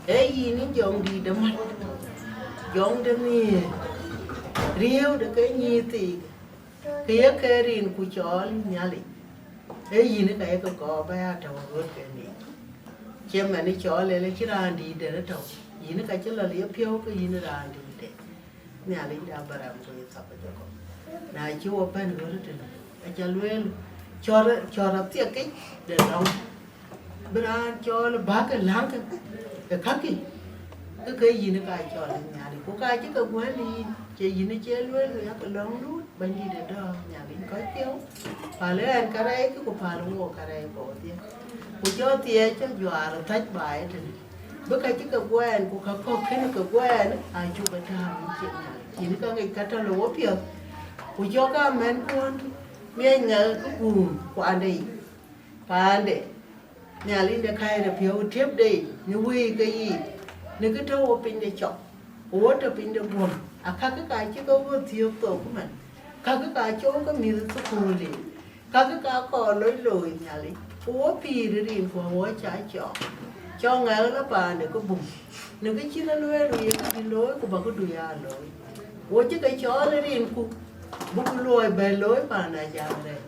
Ee yïn, yïn jɔŋdït de mat, jɔŋ de nhiëër, riëëu de ke nyïïr thiik, ke ye ke rin ku cɔɔl Nhialic. Ee yïn ka ye ke kɔɔr bä ya tɔ̈u ë ɣööt ke ŋic. Cie man ë cɔɔl ëlë cï raandït de rɔt tɔ̈u, yïn ka cï lɔ ye piɔ̈u ke yïn raandït de. Nhialic de Abraɣam ku Yithak ku Jakop. Na cï wo bɛ̈n ɣööt tënë, aca lueel, cɔl, cɔl athiɛkic de lɔ̈ŋ. Bï raan cɔɔl bäk ë läŋkë ë kakï, ke ke yïn ka cɔɔl ë Nhialic. Ku ka cï ke guɛ̈l yïn, cie yïn cie lueel, ku yak lɔ̈ŋdun, Bɛ̈nydït adɔ̈ɔ̈r, Nhialic kɔc piɔ̈u. Päl ɣɛn karɛckï, ku päl wook karɛc kɔ̈u dhiëth. Ku jɔ thiɛɛc cä juaar ë thäc baai tënë. Bï ka cï ke guɛɛn, ku ka kɔ̈k kënë ke guɛɛn, acuk ke tääu yï cin Nhialic. Yïn ka ŋic ka tɔ̈ le wo piɔ̈th. Ku jɔ ka mɛnkuɔn miɛc ŋɛk kë guum kuande yic. Paande, Nhialic de kääc de piɔ̈u tiëpde yic, në wëi ke yiic, në kë tɔ̈u wo piny de cɔk, ku wo tɔ̈ piny de guɔ̈m, akakï ka cï ke wo thiök thok man, kakï ka cɔk ke mïth ë thukuul yiic, kakï ka kɔɔr loi looi Nhialic, ku wo pïïr ë rin ku wo ca cɔɔk, cɔk ŋɛk lɔ paande ke bum, në kë cïn alueel, ku ye këdï looi, ku bä këdu ya looi. Wo cï ke cɔɔl ë rinku, buk luɔi bɛ looi paan ajam rɛɛc.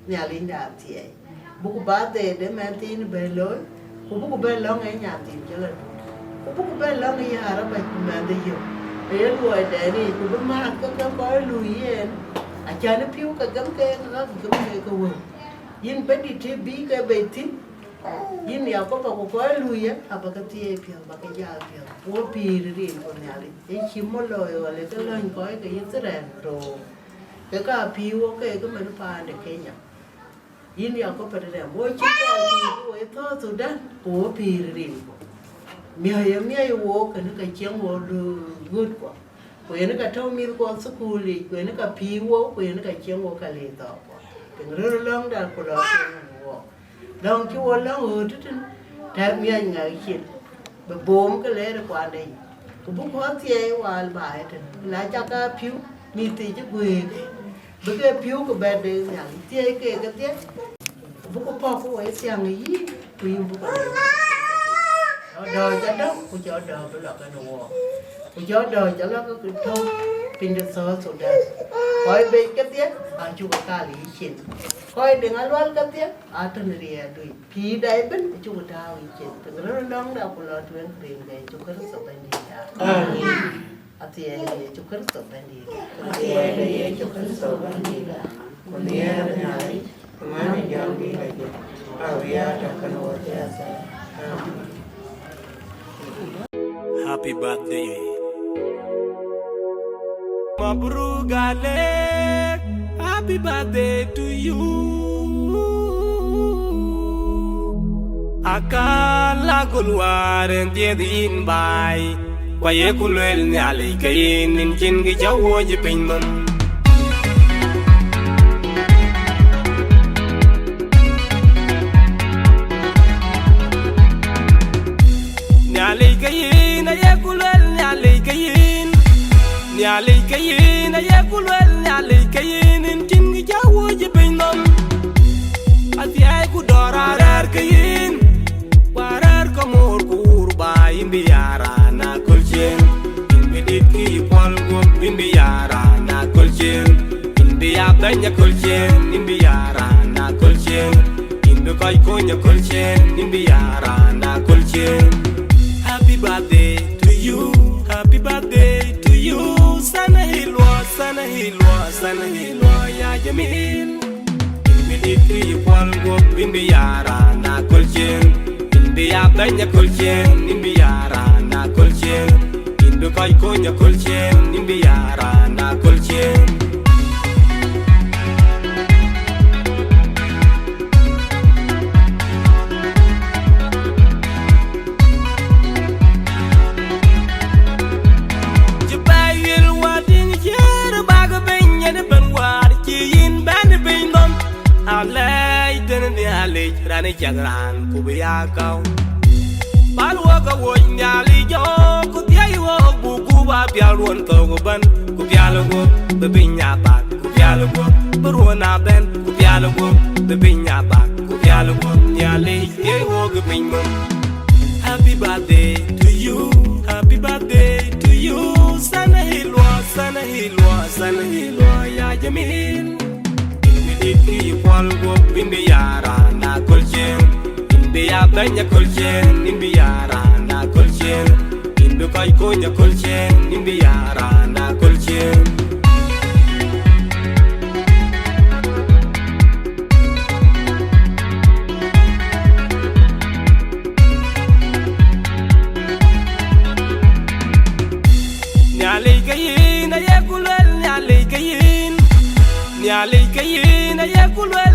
Nhialic de athiɛɛi, buk birthday de mɛnhthiin bɛ looi, ku buk bɛ lɔ̈ŋ ë nyanthiin cï lɔ dut, ku buk bɛ lɔ̈ŋ ë ya Araba ku mɛnhde yök, ë ye luɔidɛn yic, ku bï määth ke ke kɔc luui yen, acän ë pïu ke gɛm ke ɣäk gɛm ke ke wëu. Yïn Bɛ̈nydït të bï ke bei thïn, yïn Yakoba ku kɔc luui ye, abä ke thieei piɔ̈th, bä ke jal piɔ̈th, wo pïïr ë rin ku Nhialic, ë cï mɔ looi ɣɔl ë ke lɔ̈ny kɔc ke Yithriɛl roor. Ke ka pïïr wo ke ke mɛn paande Kenya. Yïn ya kɔpɛt rɛm, wo cï kɔc pïïr wo ë South Sudan, ku wo pïïr rinku. Miɔ̈c ë miɔ̈c wo, kënë ka cieŋ wo ɣöötkuɔ. Ku yen ka tɔ̈u mïthkuɔ thukul yic, ku yen ka pïïr wo, ku yen ka cieŋ wo ka le thɔɔkuɔ. Piŋ röt lɔ̈ŋda ku lɔ cieŋ wo. Lɔ̈ŋ cï wo lɔ̈ŋ ɣööt tëtën, tɛ̈k miɔ̈c ŋɛk cin. Bï boom ke leer ë kuande yic, ku bï kuɔ̈th thiɛɛi waal baai ëtën, na cak aa pïu, mïth thii cï guëëk, bï ke pïu ku bɛ̈t de Nhialic thiëëi keek kedhie, ku bï ku pɔ̈k ku woi thiäŋ ë yïn, ku yïn bï ku leec. Cɔk dɔ̈ɔ̈c adɔ̈, ku cɔk dɔ̈ɔ̈c bï lɔ kenë wook, ku cɔk dɔ̈ɔ̈c alɔ ke tɔ̈u piny de South Sudan. Kɔc bec kedhie acuk kal yï cin, kɔc deŋ alual kedhie atën riɛɛr dui. Pïïrda ëbën acuk tääu yï cin, piŋ röt lɔ̈ŋda ku lɔ tueŋ rin ke Yecu Kërtho Bɛ̈nydïtda. Amin. Athiɛɛi de Yecu Kërtho Bɛ̈nydïtda. Athiɛɛi de Yecu Kërtho Bɛ̈nydïtda. Ku nhiɛɛr Nhialic, ku man ë jɔŋdït ajëk, awia tɔ̈ kenë wo thiatha. Amin. Happy birthday. Mabruk alek, happy birthday to you. Akal agul war en dhiëth yïn baai, ku ayeku lueel Nhialic ke yïn, yïn cïn kë cä wuɔ̈c ë piny nɔm. Nhialic ke yïn ayeku lueel, Nhialic ke yïn, Nhialic ke yïn ayeku lueel, Nhialic ke yïn, yïn cïn kë cä wuɔ̈c ë piny nɔm. Athiɛɛi ku dɔ̈ɔ̈r arɛ̈ɛ̈r ke yïn, ku arɛ̈ɛ̈r ke moor ku wuur ba yïn bï Aköl ciëën, yïn bï ya raan aköl ciëën. Yïn bï kɔc kony aköl ciëën, yïn bï ya raan aköl ciëën. Happy birthday to you, happy birthday to you. Sana hilwa, sana hilwa, sana hilwa ya Jamil. Yïn bï dït kë yï puɔl guɔ̈p, yïn bï ya raan aköl ciëën. Yïn bï ya bɛ̈ny aköl ciëën, yïn bï ya raan aköl ciëën. Yïn bï kɔc kony aköl ciëën, yïn bï ya raan aköl ciëën. Cï bɛ̈ɛ̈i wiël wäär tïŋ ciëër bäk piny, yen ëbɛ̈n wäär cï yïn bɛ̈n piny nɔm. Alɛɛc tënë Nhialic, raan ë cak raan ku bï ya käu. Päl wok awuɔ̈c Nhialic jɔɔk, ku thiɛi wok buk gup apial ruɔ̈n thok ëbɛ̈n, ku pial guɔ̈p bï piny aa bak, ku pial guɔ̈p bï ruɔ̈n aa bɛ̈n, ku pial guɔ̈p bï piny aa bak, ku pial guɔ̈p Nhialic thiɛi wok ë piny mum. Happy birthday to you, happy birthday to you. Sana hilwa, sana hilwa, sana hilwa ya Jamil. Yïn bï dït kë yï puɔl guɔ̈p, yïn bï ya raan aköl ciëën. Yïn bï ya bɛ̈ny aköl ciëën, yïn bï ya raan aköl ciëën. Yïn bï kɔc kony aköl ciëën, yïn bï ya raan aköl ciëën. Nhialic ke yïn aye ku luel, Nhialic ke yïn. Nhialic ke yïn aye ku luel,